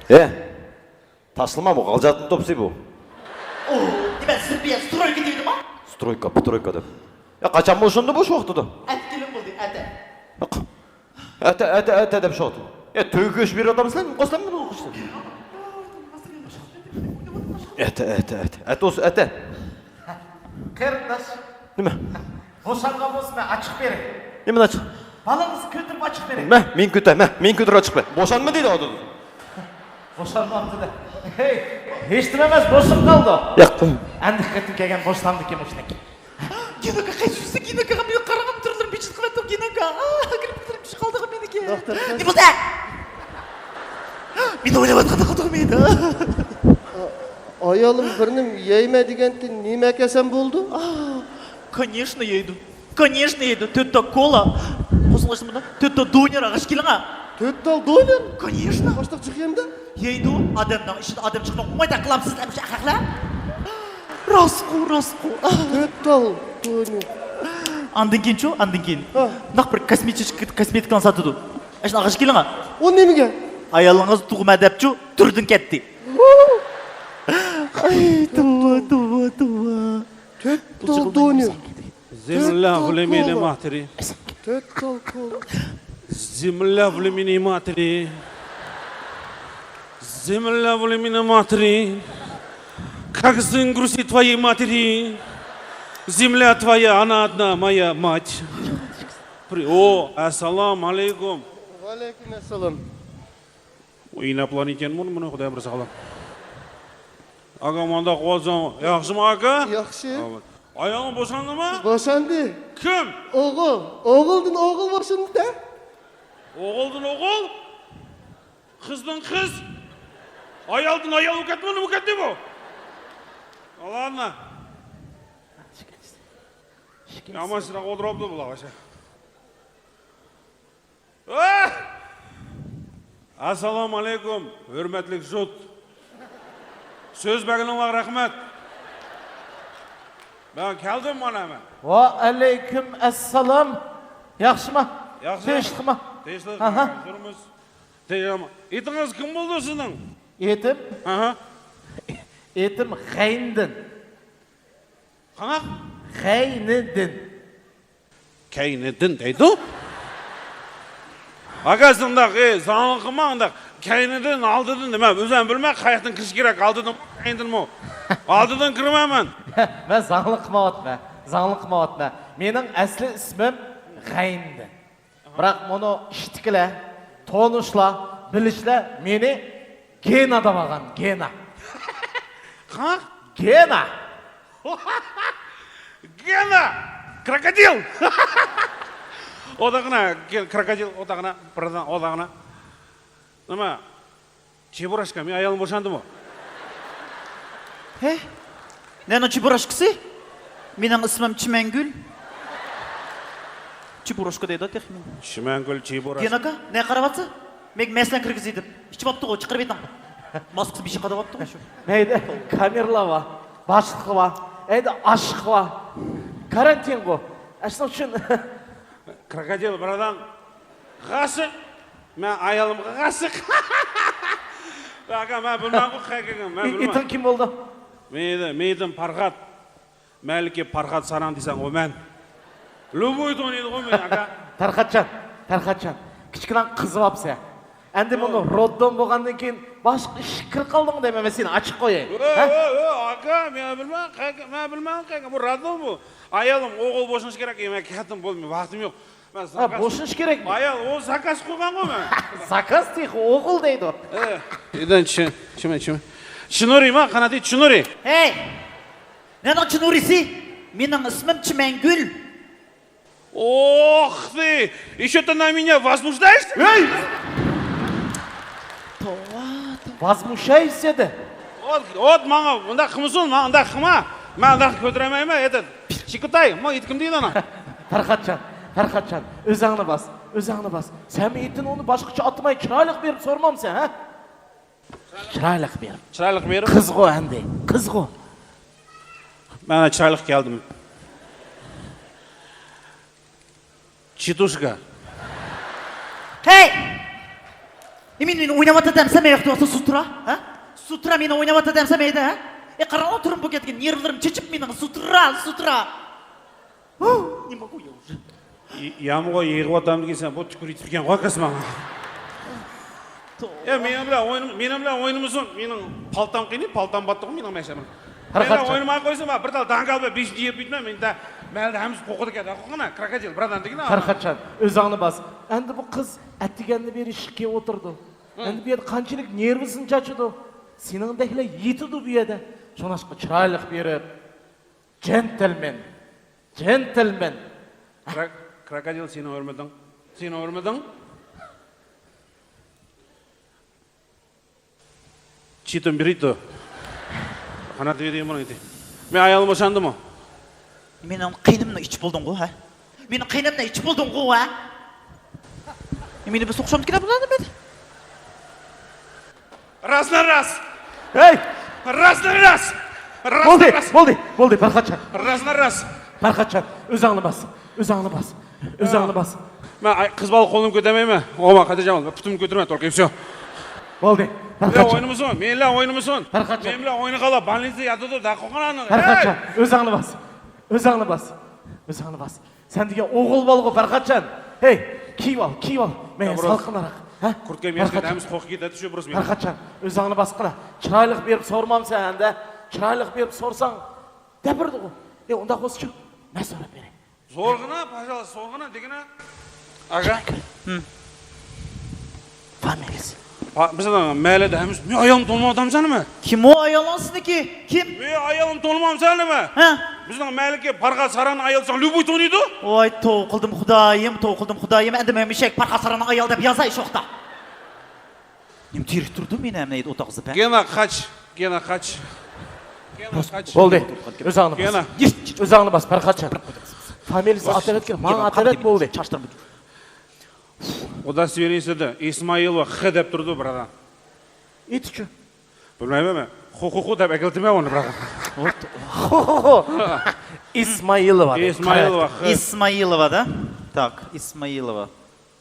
ھە. تاشلىما بۇ، غالجاتنىڭ توپىسى بۇ. ئو، نېمە، سىز بۇ يەر سترويكا دەيدىما؟ سترويكا، پترويكا دەپ. يا، قاچان بوشىدى بۇ شۇ ۋاقتىدا؟ ئەتە كېلىڭ بولدى، ئەتە. ياق. ئەتە، ئەتە، ئەتە دەپ شۇ ۋاقتىدا. يا، تۆگە كۆچۈپ بېرىۋاتامسىلەر، قوسلاممۇ بۇ قىشتا؟ ئەتە، ئەتە، ئەتە. ئەتە ئولسا، ئەتە. قېرىنداش. نېمە؟ بوشانغان بولسا مەن ئاچىقىپ بېرەي. نېمىنى ئاچىق؟ بالىڭىزنى كۆتۈرۈپ ئاچىقىپ بېرەي. مە، مېنى كۆتۈر، مە، مېنى كۆتۈر ئاچىقىپ بەر. بوشانما دېدى ئۇ. بوشانماپتۇ دە. ھېي، ھېچنېمە ئەمەس، بوشىنىپ قالدى. ياق. ئەمدى قېتىم كەلگەن بوشىسامدىكىن مۇشۇنىڭكى. گېنوكا قايسى يۈرسە، گېنوكاغا مېنىڭ قارىغان تۈرلىرىم بېجىتىپ قېلىۋاتىدۇ، گېنوكا. ئاھ، گىرىپلىرىم چۈشۈپ قالدىغۇ مېنىڭكى. دوختۇر، نېمە بولدى؟ مېنى ئويناۋاتقاندا قالدىغۇ مېنى. ئايالىم بىر نېمە يەيمەن دېگەنتى، نېمە ئەكەلسەم بولىدۇ؟ ئاھ، كونېچنو يەيدۇ. كونېچنو يەيدۇ. تۆت تال كولا. قوشۇڭلاشتىمۇ؟ تۆت تال دونېر ئاغاچ كېلىڭا. تۆت تال دونېر؟ كونېچنو. قاشتاق چىقىمدا؟ يەيدۇ. ئادەمنىڭ ئىچىدە ئادەم چىقىمدا ئوڭايدا قىلامسىز ئەمىشە ئەخەقلەر. راستقۇ، راستقۇ. تۆت تال دونېر. ئاندىن كېيىنچۇ؟ ئاندىن كېيىن. ھە. ناق بىر كوسمېتىك، كوسمېتىكىلارنى ساتىدۇ. ئاشۇنى ئاغاچ كېلىڭا. ئۇ نېمىگە؟ ئايالىڭىز تۇغما دەپچۇ، تۈردىن كەتتى. ئاي، توۋا، توۋا، توۋا. تۆت تال دونېر. Земля в лимине матери. Тот толку. Земля в лимине матери. Земля в лимине матери. Как сын грустит твоей матери. Земля твоя, она одна, моя мать. О, ассаламу алейкум. Ва алейкум ассалам. ئىناپلار ئىكەن بۇنى، بۇنى خۇدايىم بىر ساقلاپ. ئاكا، مۇنداق بولسۇن، ياخشىمۇ ئاكا؟ ياخشى. ئايالىڭ بوشاندىمۇ؟ بوشاندى. كىم؟ ئوغۇل. ئوغۇلدىن ئوغۇل بوشاندى-دە. ئوغۇلدىن ئوغۇل؟ قىزدىن قىز؟ ئايالدىن ئايال بولۇپ كەتتىمۇ، نېمە بولۇپ كەتتى بۇ؟ ئاللا. يامان شۇنداق ئولتۇرۇپتۇ بۇلار. ئەسسالامۇ ئەلەيكۇم، ھۆرمەتلىك جۇت. سۆز بەرگىنىڭلارغا رەھمەت. مەن كەلدىم مانا مەن. ۋەئەلەيكۇم ئەسسالام. ياخشىما؟ ياخشى. تىنچلىقما؟ تىنچلىق. ئاھا. تىنچلىق. ئېتىڭىز كىم بولىدۇ سىزنىڭ؟ ئېتىم؟ ئاھا. ئېتىم غەينىدىن. قانداق؟ غەينىدىن. كەينىدىن دەيدۇ. ئاكا، شۇنداق، ئى، زاڭلىق قىلما ئۇنداق. كەينىدىن، ئالدىدىن دېمە. ئۆزۈم بىلمەي، قاياقتىن كىرىش كېرەك، ئالدىدىن، كەينىدىنمۇ. ئالدىدىن كىرىمەن مەن. مەن زاڭلىق قىلمايۋاتىمەن. زاڭلىق قىلمايۋاتىمەن. مېنىڭ ئەسلى ئىسمىم غەينىدىن. بىراق مۇنۇ ئىشتىكىلەر، تونۇشلار، بىلىشلەر مېنى گېنا دەپ ئالغان، گېنا. ھا؟ گېنا. گېنا! كروكودىل! ئوداغنا، كروكودىل، ئوداغنا، بىردىن ئوداغنا. نېمە؟ چېبۇراشكا، مېنىڭ ئايالىم بوشاندىمۇ؟ ھە؟ نەنىڭ چېبۇراشكىسى؟ مېنىڭ ئىسمىم چىمەنگۈل. چېبۇراشكا دەيدۇ تېخى مېنى. چىمەنگۈل چېبۇراشكا. گېناكا، نە قاراۋاتسا؟ مەن مەسىلەن كىرگۈزدۈم. ئىچىۋاپتىغۇ، چىقىرىۋېتىڭ. ماسكىسى بېشى قاداۋاپتىغۇ شۇ. مەيدە، كامېرلا بار، باشلىق بار، ئەيدە ئاشىق بار. كارانتىنغۇ. ئاشۇنىڭ ئۈچۈن. كروكودىل، بىرادەر. غاشىق. مەن ئايالىمغا غاشىق. ئاكا، مەن بىلمەنغۇ، قەيەرگە كەلگەن، مەن بىلمەن. ئېتىڭ كىم بولدى؟ مېنى، مېنىڭ پارخات. مەلىكە پارخات ساراڭ دېسەڭ، ئۇ مەن. لوبوي تونۇيدىغۇ مېنى، ئاكا. پەرخاتجان، پەرخاتجان. كىچىككىنە قىزىۋاپسەن. ئەمدى مۇنۇ روددوم بولغاندىن كېيىن باشقا ئىشقا كىرىپ قالدىڭمۇ دەيمەن، مەن سېنى ئاچىق قوياي. ھە؟ ئاكا، مەن بىلمەن، قەيەرگە، مەن بىلمەن، قەيەرگە. بۇ روددوم بۇ. ئايالىم ئوغۇل بوشىنىشى كېرەك، مەن كەتتىم، بولدى، ۋاقتىم يوق. مەن ھە، زاكاز. بوشىنىش كېرەكمۇ؟ ئايال، ئۇ زاكاز قىلغانغۇ مەن. زاكاز تېخى ئوغۇل دەيدۇ. ئە، ئىدان چى، چىمە، چىمە. چىنۇرى ما، قاناتى چىنۇرى. ھەي! نېنىڭ چىنۇرىسى؟ مېنىڭ ئىسمىم چىمەنگۈل. ئوخ، ты ещё-то на меня возмущаешься? ھەي! توۋا، توۋا. Возмущаешься دە. ئوت، ئوت ماڭا ئۇنداق قىلمىسۇن، ماڭا ئۇنداق قىلما. مەن ئۇنداق كۆتۈرەلمەيمەن، ئېتىت. شىكىتاي، ما ئېتىكىم دېيىدۇ ئانا. پەرخاتجان، پەرخاتجان، ئۆزۈڭنى باس، ئۆزۈڭنى باس. سەن مېنىڭ ئېتىمنى باشقىچە ئاتىماي، چىرايلىق بېرىپ سورىمامسەن، ھە؟ چىرايلىق بېرىپ. چىرايلىق بېرىپ؟ قىزغۇ ئەمدى، قىزغۇ. مەن چىرايلىق كەلدىم. چىتۇشكا. ھەي! نېمە، مېنى ئويناۋاتىدۇ دەمسەن، مەن ۋاقتى ۋاقتىدا سۇترا، ھە؟ سۇترا مېنى ئويناۋاتىدۇ دەمسەن، مەيدە، ھە؟ ئەي، قاراڭ، تۇرۇم بۇ كەتكەن، نېرۋىلىرىم چېچىپ مېنىڭ، سۇترا، سۇترا. ھۇ، نېمە بۇ يا؟ يامغۇر يېغىۋاتامدىكىن سەن، بۇ تۈكۈر يېتىپ كەلگەن غۇ ئاكاس ماڭا. توۋا. ئەي، مېنىڭ بىلەن ئوينىما-، مېنىڭ بىلەن ئوينىمىسۇن، مېنىڭ پالتام قېنى، پالتام باتتىغۇ مېنىڭ مەشەمە. پەرخاتجان. مېنى ئوينىماي قويسا، مەن بىر تال داڭگال بىلەن بېشىنى يېيىپ كېتىمەن، مېنى دە، مەھەللىدە ھەممىسى قورقىدىكەن، قورققىنا، كروكودىل، بىر دام دېگىنە. پەرخاتجان، ئۆزۈڭنى باس. ئەمدى بۇ قىز ئەتىگەندىن بېرى ئىشىككە ئولتۇرىدۇ. ھە. ئەمدى بۇ يەردە قانچىلىك نېرۋىسىنى چاچىدۇ. سېنىڭدەكلەر يېتىدۇ بۇ يەردە. شۇڭلاشقا چىرايلىق بېرىپ، جېنتلمېن، جېنتلمېن. كرا-، كروكودىل، سېنىڭ ھۆرمىتىڭ، سېنىڭ ھۆرمىتىڭ. چىتون بىرىتو. قانات بېرىمۇ ئىدى. مەن ئايالىم بوشاندىمۇ؟ مېنىڭ قېنىمنى ئىچىپ بولدۇڭغۇ، ھە؟ مېنىڭ قېنىمنى ئىچىپ بولدۇڭغۇ، ھە؟ مېنى بىر سوقۇشامدىكىن بۇلار نېمە؟ راستنا راست. ھەي! راستنا راست. راستنا بولدى، راست. بولدى، بولدى، پەرخاتجان. راستنا راست. پەرخاتجان، ئۆزۈڭنى باس. ئۆزۈڭنى باس. ئۆزۈڭنى باس. مەن، ئاي، قىز بالا قولۇمنى كۆتۈرمەيمەن. ئوما، خاتىرجەم بول. پۇتۇمنى كۆتۈرمە، تورقىمسىز. بولدى. مەن پەرخاتجان. ئوينىمىسۇن، مەن بىلەن ئوينىمىسۇن. پەرخاتجان. مەن بىلەن ئوينىغانلار بولنىتسىدا ياتىدۇ، دە قوقۇنانىڭ. پەرخاتجان، ئۆزۈڭنى باس. ئۆزۈڭنى باس. ئۆزۈڭنى باس. سەن دېگەن ئوغۇل بالىغۇ، پەرخاتجان. ھەي، كىيىپ ئال، كىيىپ ئال. مەن سالقىنراق. ھە؟ كۇرتكام يەشكەن، پەرخاتجان. ھەممىسى قورقۇپ كېتەتتى شۇ بۇرۇس مېنى. پەرخاتجان، ئۆزۈڭنى باسقىنا. چىرايلىق بېرىپ سورىمامسەن ھەمدە؟ چىرايلىق بېرىپ سورىساڭ، دەپىرىدىغۇ. ئەي، ئۇنداق بولسىچۇ، مەن سوراپ بېرەي. سورىغىنا، پاجالىس، سورىغىنا دېگىنە. ئاكا. ھىم. فامىلىسى. بىزنىڭ مەھەللىدە ھەممىسى، مېنىڭ ئايالىمنى تونۇمايسەنمۇ؟ كىم ئۇ ئايالىڭىزنىڭكى؟ كىم؟ مېنىڭ ئايالىمنى تونۇمايسەنمۇ؟ ھە؟ بىزنىڭ مەھەللىدىكى پارخات ساراڭنىڭ ئايالى دېسەڭ، لوبۇي تونۇيدۇ. ۋاي، توۋا قىلدىم خۇدايىم، توۋا قىلدىم خۇدايىم، ئەمدى مەن مۈشەك پارخات ساراڭنىڭ ئايالى دەپ يازاي شۇ ۋاقىتتا. نېمە تېرىك تۇردۇم مېنى ھەممە ئوتاق زىپە؟ گېنا قاچ، گېنا قاچ. گېنا قاچ. بولدى. ئۆزۈڭنى باس. گېنا. ئۆزۈڭنى باس، پەرخاتجان. فامىلىسى ئاتىۋەتكىن، ماڭا ئاتىۋەت بولدى. ئۇداسىۋېرىسىدە ئىسمائىلوۋا خى دەپ تۇرىدۇ، بىرادەر. ئېيتچۇ. بىلمەيمەن مەن. خۇ، خۇ، خۇ دەپ ئەكېلىپتىمەن ئۇنى، بىرادەر. خۇ، خۇ، خۇ. ئىسمائىلوۋا دەپ. ئىسمائىلوۋا خى. ئىسمائىلوۋا دا. تاك، ئىسمائىلوۋا.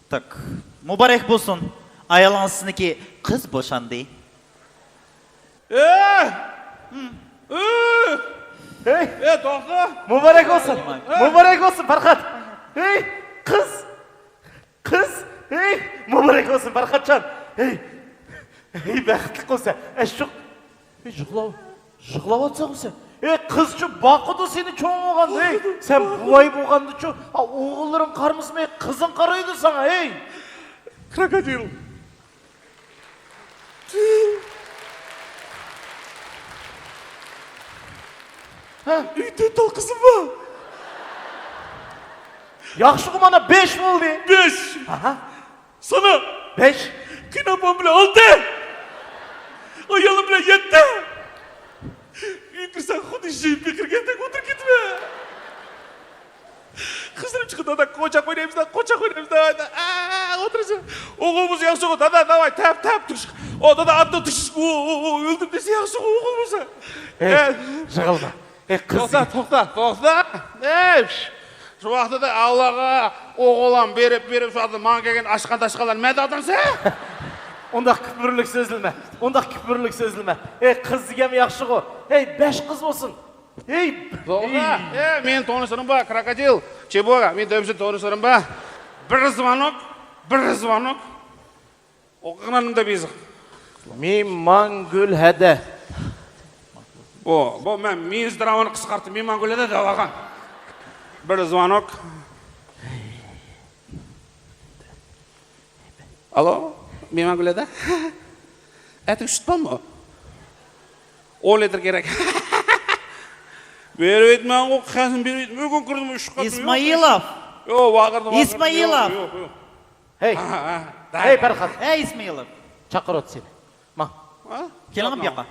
تاك. مۇبارەك بولسۇن. ئايالىڭىز سىزنىڭكى قىز بوشاندى. ئە! ئە! ھەي! ئە، توختا! مۇبارەك بولسۇن! مۇبارەك بولسۇن، پەرخات! ھەي، قىز! قىز! ھەي، مۇبارەك بولسۇن، پەرخاتجان! ھەي! ھەي، بەختلىك بولسا، ئەشۇق! ھەي، يىغلاۋ-، يىغلاۋاتساڭغۇ سەن. ھەي، قىزچۇ باقىدۇ سېنى چوڭ بولغاندا، ھەي! سەن بوۋاي بولغاندىچۇ، ھا، ئوغۇللىرىڭ قارىمىسىمۇ، ھەي، قىزىڭ قارايدۇ ساڭا، ھەي! كروكودىل. ھە؟ ئۆيدە تۆت تال قىزىم بار. ياخشىغۇ، مانا بەش بولدى. بەش. ئاھا. سانا. بەش. قېيىنئاپام بىلەن ئالتە. ئايالىم بىلەن يەتتە. ئۆيگە كىرسەڭ خۇددى ژىن پېقىرگەندەك ئولتۇرۇپ كېتىمەن. قىزلىرىم چىقىپ، دادا، قوچاق ئوينايمىز، دادا، قوچاق ئوينايمىز، دادا، ئا، ئولتۇرسا. ئوغۇل بولسا ياخشىغۇ، دادا، داۋاي، تەپ، تەپ، تۇش. ئو، دادا، ئاتنى تۇش. ئو، ئو، ئو، ئۆلدۈم دېسە ياخشىغۇ، ئوغۇل بولسا. ئەي، يىغلىما. ئەي، قىز. توختا، توختا، توختا. ئەي، شۇ ۋاقتىدا ئاللاغا ئوغۇلام بېرىپ، بېرىپ، شۇ ۋاقتىدا ماڭا كەلگەن ئاشقان تاشقانلارنى مەن تارتامسەن؟ ئۇنداق كۈپۈرلۈك سۆزلىمە. ئۇنداق كۈپۈرلۈك سۆزلىمە. ئەي، قىز دېگەنمۇ ياخشىغۇ. ئەي، بەش قىز بولسۇن. ھەي! توغرا. ئەي، مېنىڭ تونۇشلىرىم بار، كروكودىل، چېبوگا، مېنىڭ تۆمۈشۈ تونۇشلىرىم بار. بىر زۋانوك، بىر زۋانوك. ئوقۇغىنىم دەپ يېزىق. مېمانگۈل ھەدە. بۇ، بۇ مەن مېنىڭ دراۋانى قىسقارتىپ، مېمانگۈل ھەدە دەۋالغان. بىر زۋانوك. ئالو، مېمانگۈل ھەدە. ئەتىگە سۈت بارمۇ؟ ئون لىتىر كېرەك. بېرىۋېتمەڭغۇ، قەسىم بېرىۋېتمە. بۈگۈن كىردىم، ئۈچ قېتىم. ئىسمائىلوف. يوق، ۋارقىرىدىم، ۋارقىرىدىم. ئىسمائىلوف. يوق، يوق، يوق. ھەي. ھە، ھە، ھە. ھەي، پەرھات. ھەي، ئىسمائىلوف. چاقىرىۋاتىدۇ سېنى. ماڭ. ھە؟ كېلىڭ بۇ ياققا.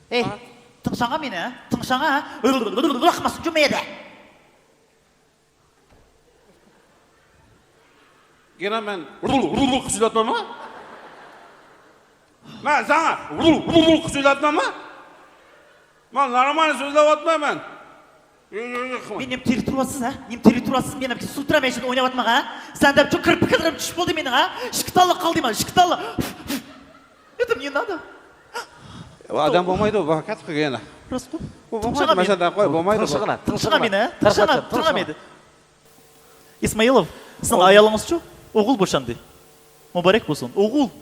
ھەي، ھە؟ تىڭشاڭا مېنى، ھە؟ تىڭشاڭا، ھە؟ ۋاقماسۇن جۈمەيدە. يەنە مەن ۋۇل، ۋۇل، ۋۇل قىلىپ سۆزلەۋاتىمەنمۇ؟ مەن ساڭا ۋۇل، ۋۇل، ۋۇل قىلىپ سۆزلەۋاتىمەنمۇ؟ مەن نورمال سۆزلەۋاتىمەن مەن. يوق، يوق، يوق. مېنى نېمە تېرىتىۋاتىسىز، ھە؟ نېمە تېرىتىۋاتىسىز؟ مېنى سۇلتىرا مەيشىدە ئويناۋاتماڭ، ھە؟ سەن دەپ شۇ كىرپىكلىرىم چۈشۈپ بولدى مېنىڭ، ھە؟ ئىككى تاللا قالدى مانا، ئىككى تاللا. يۈتۈم يېنىدۇ. ئادەم بولمايدۇ، بۇ كەتتى قىلغىنا. راستقۇ؟ بۇ بولمايدۇ، مەسىلەن، قوي، بولمايدۇ بۇ. تىڭشىغىنا، تىڭشىغىنا. تىڭشىغىنا، تىڭشىغىنا. ئىسمائىلوف، سىزنىڭ ئايالىڭىزچۇ؟ ئوغۇل بوشاندى. مۇبارەك بولسۇن. ئوغۇل.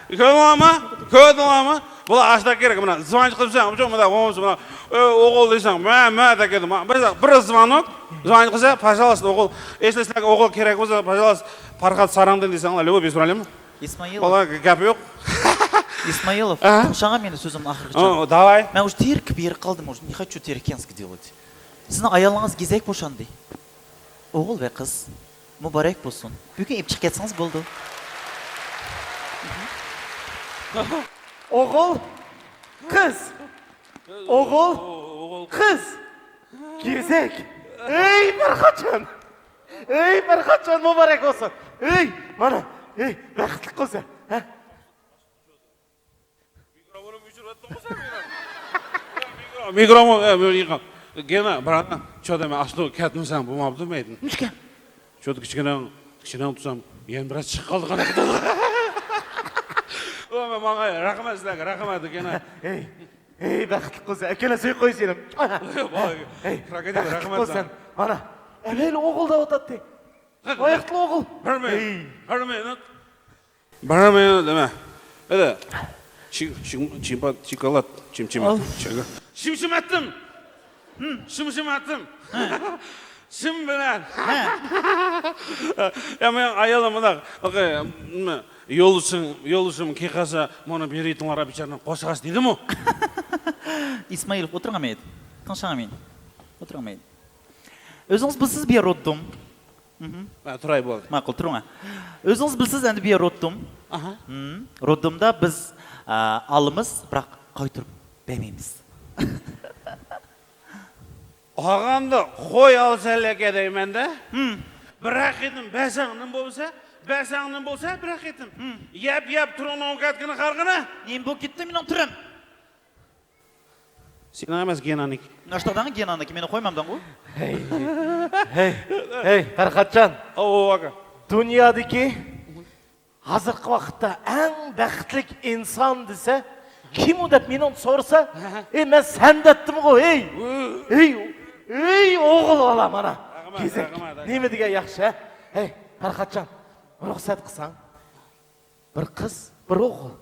كۆردۈڭلارمۇ؟ كۆردۈڭلارمۇ؟ بۇلار ئاشۇنداق كېرەك. مانا زۋانچ قىلساڭ، مۇشۇ مانا، مانا، ئوغۇل دېسەڭ، مە، مە دەپ كېتىدۇ. بىر، بىر زۋانوك، زۋانچ قىلسا، пожалуйста، ئوغۇل. ئەسلى سىلەرگە ئوغۇل كېرەك بولسا، пожалуйста، پەرھات ساراڭدىن دېسەڭلار، ليۇبو بىز پروبلېما. ئىسمائىلوف. ئۇلار گەپ يوق. ئىسمائىلوف، ئاھا. تىڭشاڭا مېنى سۆزۈمنى ئاخىرىغىچە. ئو، داۋاي. مەن ئۇشۇ تېرىكىپ يېرىپ قالدىم، ئۇشۇ не хочу терекенский делать. سىزنىڭ ئايالىڭىز گېزەك بوشاندى. ئوغۇل ۋە قىز. مۇبارەك بولسۇن. بۈگۈن ئېلىپ چىقىپ كەتسىڭىز بولىدۇ. ئوغۇل، قىز. ئوغۇل، قىز. گېزەك. ئەي، پەرھاتجان. ئەي، پەرھاتجان، مۇبارەك بولسۇن. ئەي، مانا، ئەي، بەختلىك بولسا. ھە؟ مىكروفونۇمنى ئۆچۈرۈۋەتتىڭغۇ سەن مېنىڭ. مىكرو-، مىكروفون، ئە، بۇ يىغىن. گېنا، براتان، چۆدە مەن ئاشۇ كەتمىسەم بولماپتۇ مەيدىن. نېمىشقا؟ چۆدە كىچىكىنىڭ، كىچىكىنىڭ تۇتسام، يەنە بىراز چىقىپ قالدى قانداق قىلدى. ئۇ، ماڭا، رەھمەت سىلەرگە، رەھمەت، گېنا. ھەي، ھەي، بەختلىك بولسا، ئەكەلە سۆيۈپ قويسىنىم. ھەي، بەختلىك رەھمەت بولسا. مانا، ئەمەيلى ئوغۇل دەۋاتاتتى. ۋاي، ئوغۇل. بەرمەي، بەرمەي. بارمايمەن دېمە. ھەدە. چى-، چى-، چىمپا-، چىكالات، چىم-، چىم-، ئاۋ. چىم-، چىم ئەتتىم. ھىم. چىم-، چىم ئەتتىم. ھە. چىم بىلەن. ھە. يا، مېنىڭ ئايالىم مۇنداق، نېمە، يولدىشىڭ، يولدىشىڭ كېلىپ قالسا، مانا بېرىۋېتىڭلار، بىچارىنى قوشۇغاچ دېدىمۇ. ئىسمائىلوف، ئولتۇرۇڭ ئەمەيدى. تىڭشاڭ ئەمەيدى. ئولتۇرۇڭ ئەمەيدى. ئۆزىڭىز بىلىسىز، بۇ يەر روددوم. مھم. ھە، تۇراي، بولدى. ماقۇل، تۇرۇڭ، ھە. ئۆزىڭىز بىلىسىز ئەمدى بۇ يەر روددوم. ئاھا. ھىم، روددومدا بىز، ئا، ئالىمىز، بىراق قايتۇرۇپ بەرمەيمىز. ئالغاندا قوي ئالسا لەكە دەيمەن-دە. ھىم. بىر قېتىم بەرسەڭ نېمە بولسا، بەرسەڭ نېمە بولسا، بىر قېتىم. ھىم. يەپ، يەپ تۇرۇڭ، نوكاتكىنى قارىغىنا. نېمە بولۇپ كەتتى مېنىڭ تۈرۈم؟ سېنىڭ ئەمەس، گېنانىڭكى. ناشتاغداڭ گېنانىڭكى، مېنى قويمامدىڭغۇ؟ ھەي، ھەي، ھەي، پەرھاتجان. ئاۋۇ، ئاكا. دۇنيادىكى ھازىرقى ۋاقىتتا ئەڭ بەختلىك ئىنسان دېسە، كىم ئۇ دەپ مېنى سورىسا، ئى، مەن سەن دەتتىمغۇ، ھەي. ھەي، ھەي، ئوغۇل بالا مانا. رەھمەت، گېزەك. رەھمەت، رەھمەت. نېمە دېگەن ياخشى، ھە؟ ھەي، پەرھاتجان، رۇخسەت قىلساڭ. بىر قىز، بىر ئوغۇل.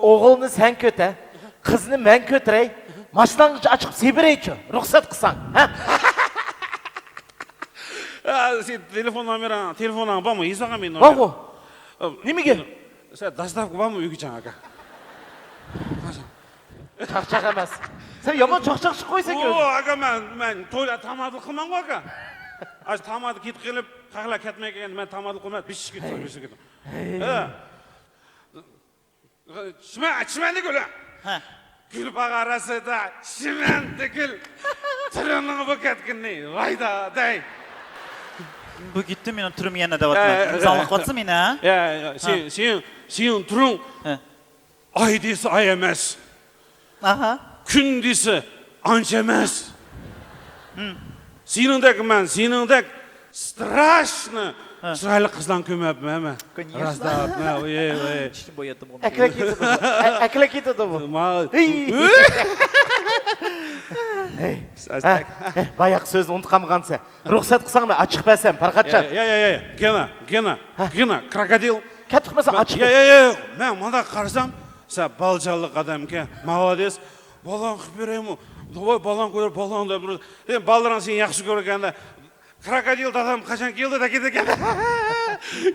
ئوغۇلنى سەن كۆتەر، قىزنى مەن كۆتۈرەي. ماشىناڭنى ئاچىقىپ سېلىپ بېرەيچۇ، رۇخسەت قىلساڭ، ھە؟ ھە، سېنىڭ تېلېفون نومېرىڭ، تېلېفونۇڭ بارمۇ؟ يېزىۋالغان مېنىڭ نومېرىمنى. بارغۇ. ئە، نېمىگە؟ سەن داستاۋكا بارمۇ ئۆيگىچە، ئاكا؟ چاقچاق ئەمەس. سەن يامان چاقچاق چىقىپ قويىسەن. ئۇ، ئاكا، مەن، مەن تويدا تامادىلىق قىلمايمەن، ئاكا. ئاز تامادىلىق كېتىپ قېلىپ، خەقلەر كەتمەي كەلگەندە مەن تامادىلىق قىلماي، بېشىپ كېتىپ، بېشىپ كېتىپ. ھە. چىمەن، چىمەندە گۈل. ھە. گۈل باغاراسىدا چىمەندە گۈل. تىرىنىڭ بۇ كەتكىنى ۋايدا دەي. بۈگۈتتە مېنىڭ تۈرۈم يەنە دەۋاتىمەن. ئە، ئىمزاڭلاپ قويسا مېنى، ھە؟ يا، يا، يا. سېنىڭ، سېنىڭ، سېنىڭ تۈرۈڭ. ھە. ئاي دېسە ئاي ئەمەس. ئاھا. كۈن دېسە ئانچە ئەمەس. ھىم. سېنىڭدەك مەن، سېنىڭدەك страшно ھە. چىرايلىق قىزلارنى كۆرمەپتىمەن مەن. كۆرۈنۈشلا. راست ئېيتىمەن، ۋاي، ۋاي. ئىچىم بوياتتىم. ئەكلەپ كېتىدۇ بۇ. ئە-، ئەكلەپ كېتىدۇ بۇ. ما-، ھېي. ھېي. ھە، ھە، باياقى سۆزنى ئۇنتۇپ قالمىغانسەن. رۇخسەت قىلساڭ مەن ئاچىق بەرسەم، پەرقەتجان. يا، يا، يا، يا. گېنا، گېنا، ھە. گېنا، كروكودىل. كەتتۇق مەسىلەن، مەن، ئاچىق يا، بەر. يا، يا، يا. مەن مۇنداق قارىسام، سەن بالىچانلىق ئادەمكەن، مالادېس. بالام قىلىپ بېرەيمۇ؟ داۋاي، بالام كۆر، بالام دەپ تۇرىدۇ. سېنىڭ بالىلىرىڭ سېنى ياخشى كۆرگەندە، كروكودىل دادام قاچان كېلىدۇ دەپ كېتىدىكەن.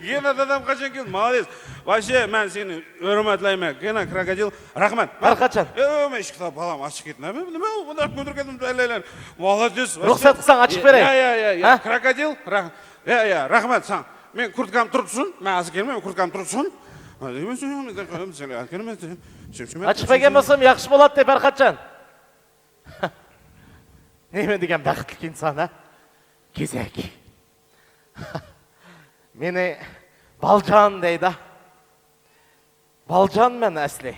گېنا دادام قاچان كېلىدۇ؟ مالادېس. ۋايشە، مەن سېنى ھۆرمەتلەيمەن. گېنا كروكودىل، رەھمەت. پەرقەتجان. يو، مەن ئىشىكتە بالام ئاچىق كەتتىم. نېمە، نېمە، مۇنداق كۆتۈرۈپ كەتتىم تەلەيلەر. مالادېس. رۇخسەت قىلساڭ ئاچىق بېرەي. يا، يا، يا، يا. ھە؟ كروكودىل، رەھ-، يا، يا، رەھمەت ساڭا. مەن كۇرتكام تۇرۇپ تۇرسۇن، مەن ھازىر كىرىمەن، كۇرتكام تۇرۇپ تۇرسۇن. ئاچىق بەرگەن بولسام ياخشى بولاتتى، پەرقەتجان. نېمە دېگەن بەختلىك ئىنسان، ھە؟ كېزەك. مېنى بالجان دەيدۇ. بالجانمەن ئەسلى.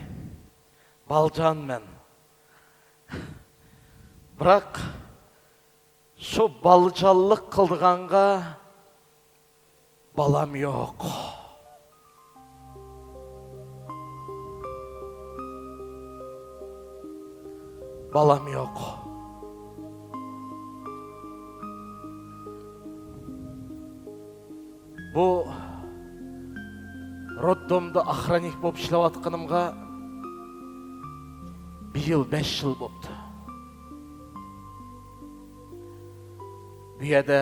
بالجانمەن. بىراق، شۇ بالجانلىق قىلىدىغانغا بالام يوق. بالام يوق. بۇ روددومدا ئاخراننىك بولۇپ ئىشلەۋاتقىنىمغا بىيىل بەش يىل بوپتۇ. بۇ يەردە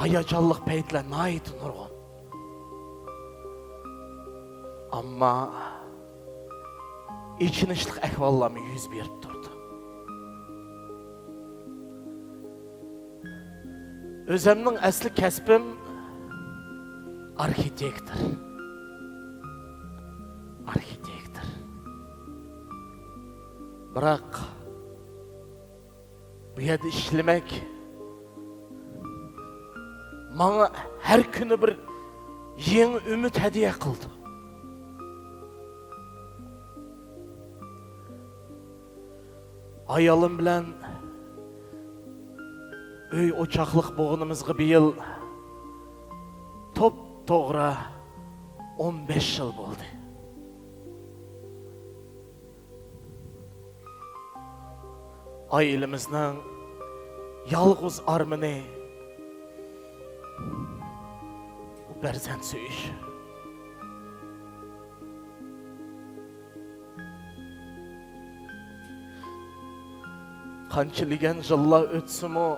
ھاياجانلىق پەيتلەر ناھايىتى نۇرغۇن. ئەمما ئېچىنىشلىق ئەھۋاللارمۇ يۈز بېرىپ تۇرىدۇ. ئۆزۈمنىڭ ئەسلى كەسپىم ئارخىتېكتور. ئارخىتېكتور. بىراق، بۇ يەردە ئىشلىمەك ماڭا ھەر كۈنى بىر يېڭى ئۈمىد ھەدىيە قىلىدۇ. ئايالىم بىلەن ئۆي ئوچاقلىق بولغىنىمىزغا بىيىل توپتوغرا ئون بەش يىل بولدى. ئائىلىمىزنىڭ يالغۇز ئارمىنى بۇ پەرزەنت سۆيۈش. قانچىلىگەن يىللار ئۆتسىمۇ،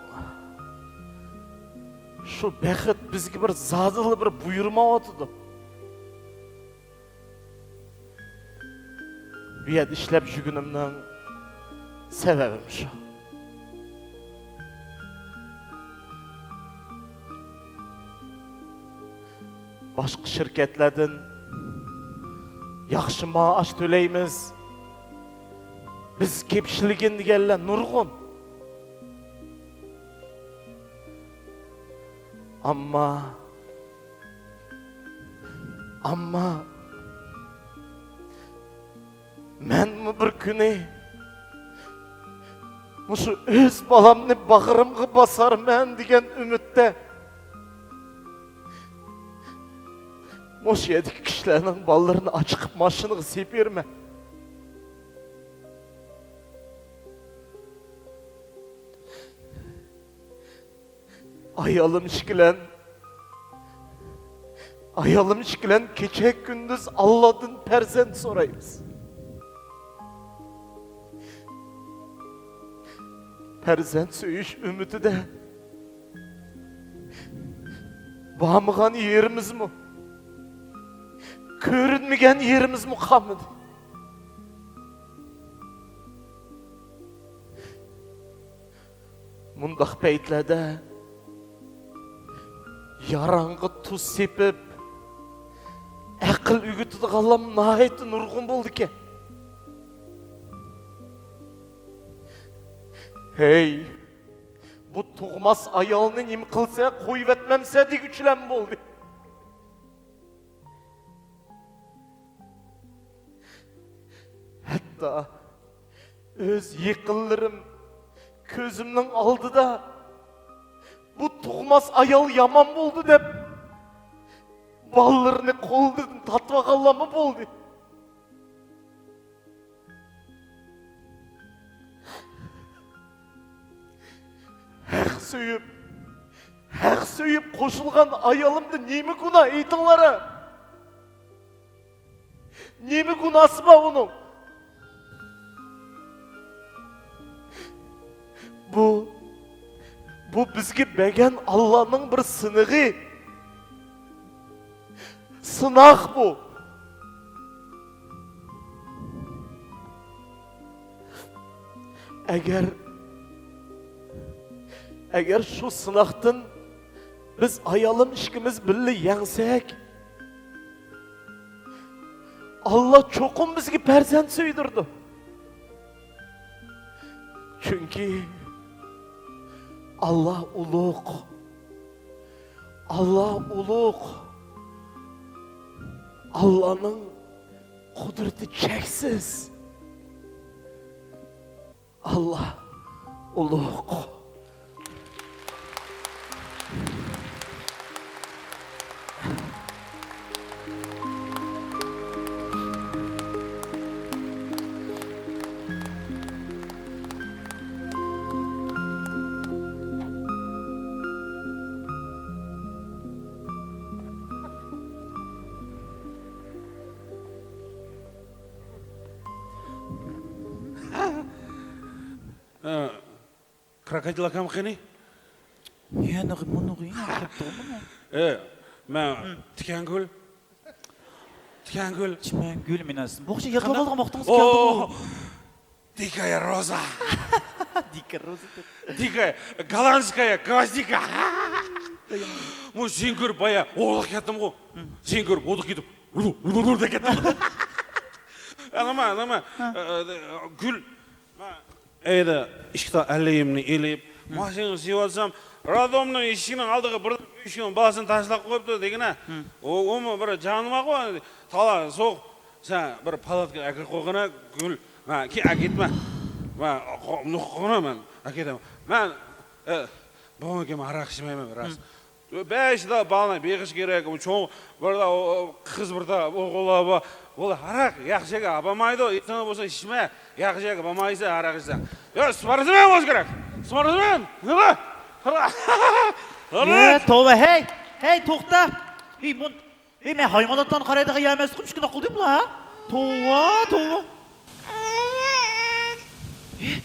شۇ بەخت بىزگە بىر زادىلا بىر بۇيرۇمايۋاتىدۇ. بۇ يەردە ئىشلەپ يۈرگىنىمنىڭ سەۋەبىمۇ شۇ. باشقا شىركەتلەردىن ياخشى مائاش تۆلەيمىز، بىز كېپىشلىگىن دېگەنلەر نۇرغۇن. ئەمما، ئەمما مەنمۇ بىر كۈنى مۇشۇ ئۆز بالامنى باغرىمغا باسارمەن دېگەن ئۈمىدتە مۇشۇ يەردىكى كىشىلەرنىڭ بالىلىرىنى ئاچىقىپ ماشىنىغا سېلىپ يۈرىمەن. ئايالىم ئىككىلەن، ئايالىم ئىككىلەن كېچە كۈندۈز ئاللادىن پەرزەنت سورايمىز. پەرزەنت سۆيۈش ئۈمىدىدە بارمىغان يېرىمىزمۇ، كۆرۈنمىگەن يېرىمىزمۇ قالمىدى. مۇنداق پەيتلەردە ياراڭغا تۇز سېپىپ، ئەقىل ئۆگىتىدىغانلارمۇ ناھايىتى نۇرغۇن بولىدىكەن. ھەي، بۇ تۇغماس ئايالنى نېمە قىلسا، قويۇۋەتمەمسە دېگۈچىلەرمۇ بولدى. ھەتتا ئۆز يېقىنلىرىم كۆزۈمنىڭ ئالدىدا، بۇ تۇغماس ئايال يامان بولدى دەپ، بالىلىرىنى قولىدىن تارتىۋالغانلارمۇ بولدى. ھەق سۆيۈپ، ھەق سۆيۈپ قوشۇلغان ئايالىمدا نېمە گۇناھ ئېيتىڭلار ھە؟ نېمە گۇناھسى بار ئۇنىڭ؟ بۇ، بۇ بىزگە بەرگەن ئاللانىڭ بىر سىنىغى. سىناق بۇ. ئەگەر، ئەگەر شۇ سىناقتىن بىز ئايالىم ئىككىمىز بىللە يەڭسەك، ئاللا چوقۇم بىزگە پەرزەنت سۆيدۈرىدۇ. چۈنكى ئاللا ئۇلۇغ. ئاللا ئۇلۇغ. ئاللانىڭ قۇدرىتى چەكسىز. ئاللا ئۇلۇغ. كروكودىل ئاكام قېنى؟ يەنە مۇنۇغا يەنە كەپتۇ مۇنۇ. ئە، مەن تىكەنگۈل. تىكەنگۈل. چىمەنگۈل مېنىڭ ئىسمىم. بۇ ياقلاپ ئالغان ۋاقتىڭىز كەلدىغۇ. دىكايا روزا. دىكا روزا. دىكايا، голландская гвоздика. مۇ سېنى كۆرۈپ بايا ئوغلاق كەتتىمغۇ. سېنى كۆرۈپ ئوغلاق كېتىپ، ۋۇر، ۋۇر، ۋۇر دەپ كەتتىم. ئەنە ما، ئەنە ما. گۈل. ئەيدە، ئىككى تا ئەللىيىمنى ئېلىپ، ماشىنىغا سېلىۋالسام، رادومنىڭ ئىشىكىنىڭ ئالدىغا بىر ئۈچ كۈن بالىسىنى تاشلاپ قويۇپتۇ دېگىنە. ئۇ، ئۇمۇ بىر جانىماقۇ، تالا سوغۇق. سەن بىر پالاتكا ئەكىرىپ قويغىنا، گۈل. مەن كېيىن ئەكېتىمەن. مەن قويغىنا مەن ئەكېتىمەن. مەن، ئە، بۇنىڭ كېيىن ھاراق ئىچمەيمەن، راست. بەشلا بالىنى بېقىش كېرەك. ئۇ چوڭ بىرلا، ئۇ، ئۇ قىز بىردا، ئوغۇللار بار. بۇلار ھاراق ياخشى يەرگە ئاپارمايدۇ. ئېتىڭنى بولسا ئىچمە. ياخشى يەرگە بارمايسەن، ھاراق ئىچسەڭ. يا، سپورتسمېن بولۇش كېرەك. سپورتسمېن. نېمە؟ ھاراق. ھاراق. توۋا، ھەي، ھەي، توختا. ھەي، مۇن-، ھەي، مەن ھايۋاناتلارنى قارايدىغان يەر ئەمەسكۇ، مۇشۇنداق قىلدىملا. توۋا، توۋا. ھەي،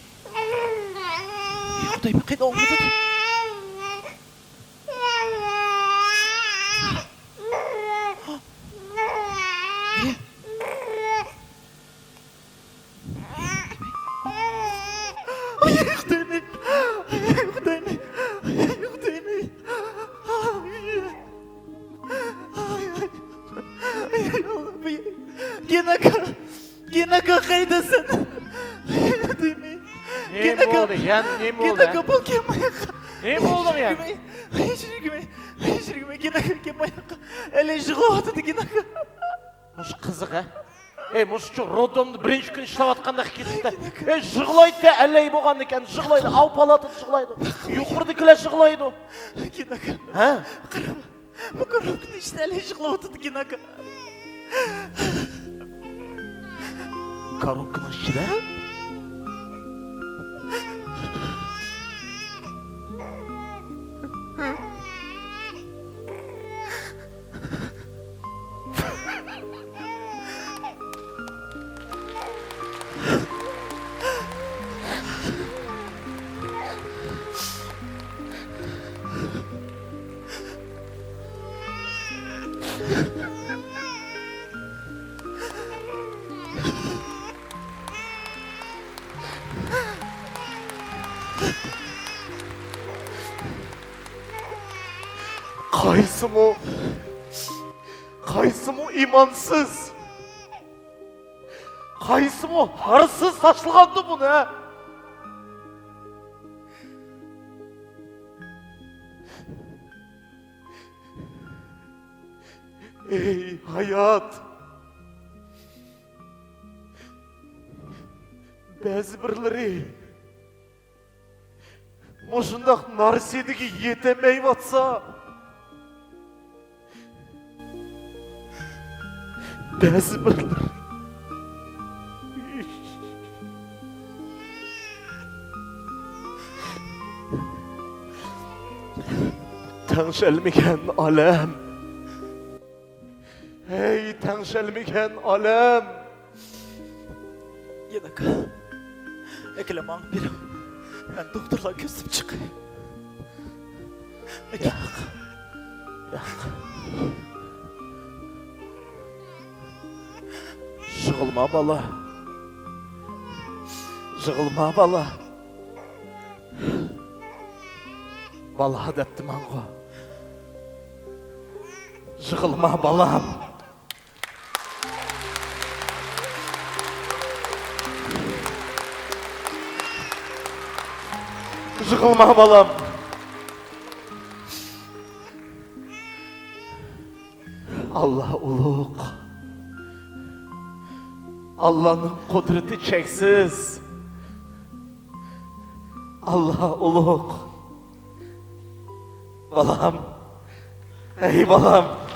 خۇدايىم، قېنى ئاڭلىدى. ئاي، خۇدايىم. ئاي، خۇدايىم. ئاي، خۇدايىم. ئاي، ئاي. ئاي، ئاي. ئاي، ئاي. گېناكا. گېناكا قايدىسەن؟ ئاي، خۇدايىم. نېمە بولدى؟ يەنە نېمە بولدى؟ گېناكا بول، كەلمەيقا. نېمە بولدى يەنە؟ ھېچ نېمە. ھېچ نېمە. گېناكا كەلمەيقا. ئەلى يىغلاۋاتىدۇ گېناكا. مۇشۇ قىزىق ھە؟ ئەي، مۇشۇچۇ روددومدا بىرىنچى كۈن ئىشلەۋاتقاندەك كېتىپتۇ. ئەي، يىغلايدۇ، ئەلەي بولغاندىكىن يىغلايدۇ، ئاۋۇ پالاتىدا يىغلايدۇ، يۇقىرىدىكىلەر يىغلايدۇ. ھە؟ بۇ كوروپكىنىڭ ئىچىدە ئەلەي يىغلاۋاتىدۇ، گېناكا. كوروپكىنىڭ ئىچىدە؟ قايسىمۇ، قايسىمۇ ئىمانسىز، قايسىمۇ ھارسىز تاشلىغاندۇ بۇنى، ھە؟ ئەي ھايات! بەزى بىرلىرى مۇشۇنداق نارسىدىگە يېتەلمەيۋاتسا، بەزى بىرلىرى تەڭشەلمىگەن ئالەم. ھەي، تەڭشەلمىگەن ئالەم! يېنىكا، ئەكېلە ماڭا بېرىڭ. مەن دوختۇرلارغا كۆرسىتىپ چىقاي. ئەكېلە. ياق. ياق. يىغلىما، بالا. يىغلىما، بالا. بالا دەپتىمەنغۇ. يىغلىما، بالام. يىغلىما، بالام. ئاللا ئۇلۇغ. ئاللانىڭ قۇدرىتى چەكسىز. ئاللا ئۇلۇغ. بالام. ئەي بالام.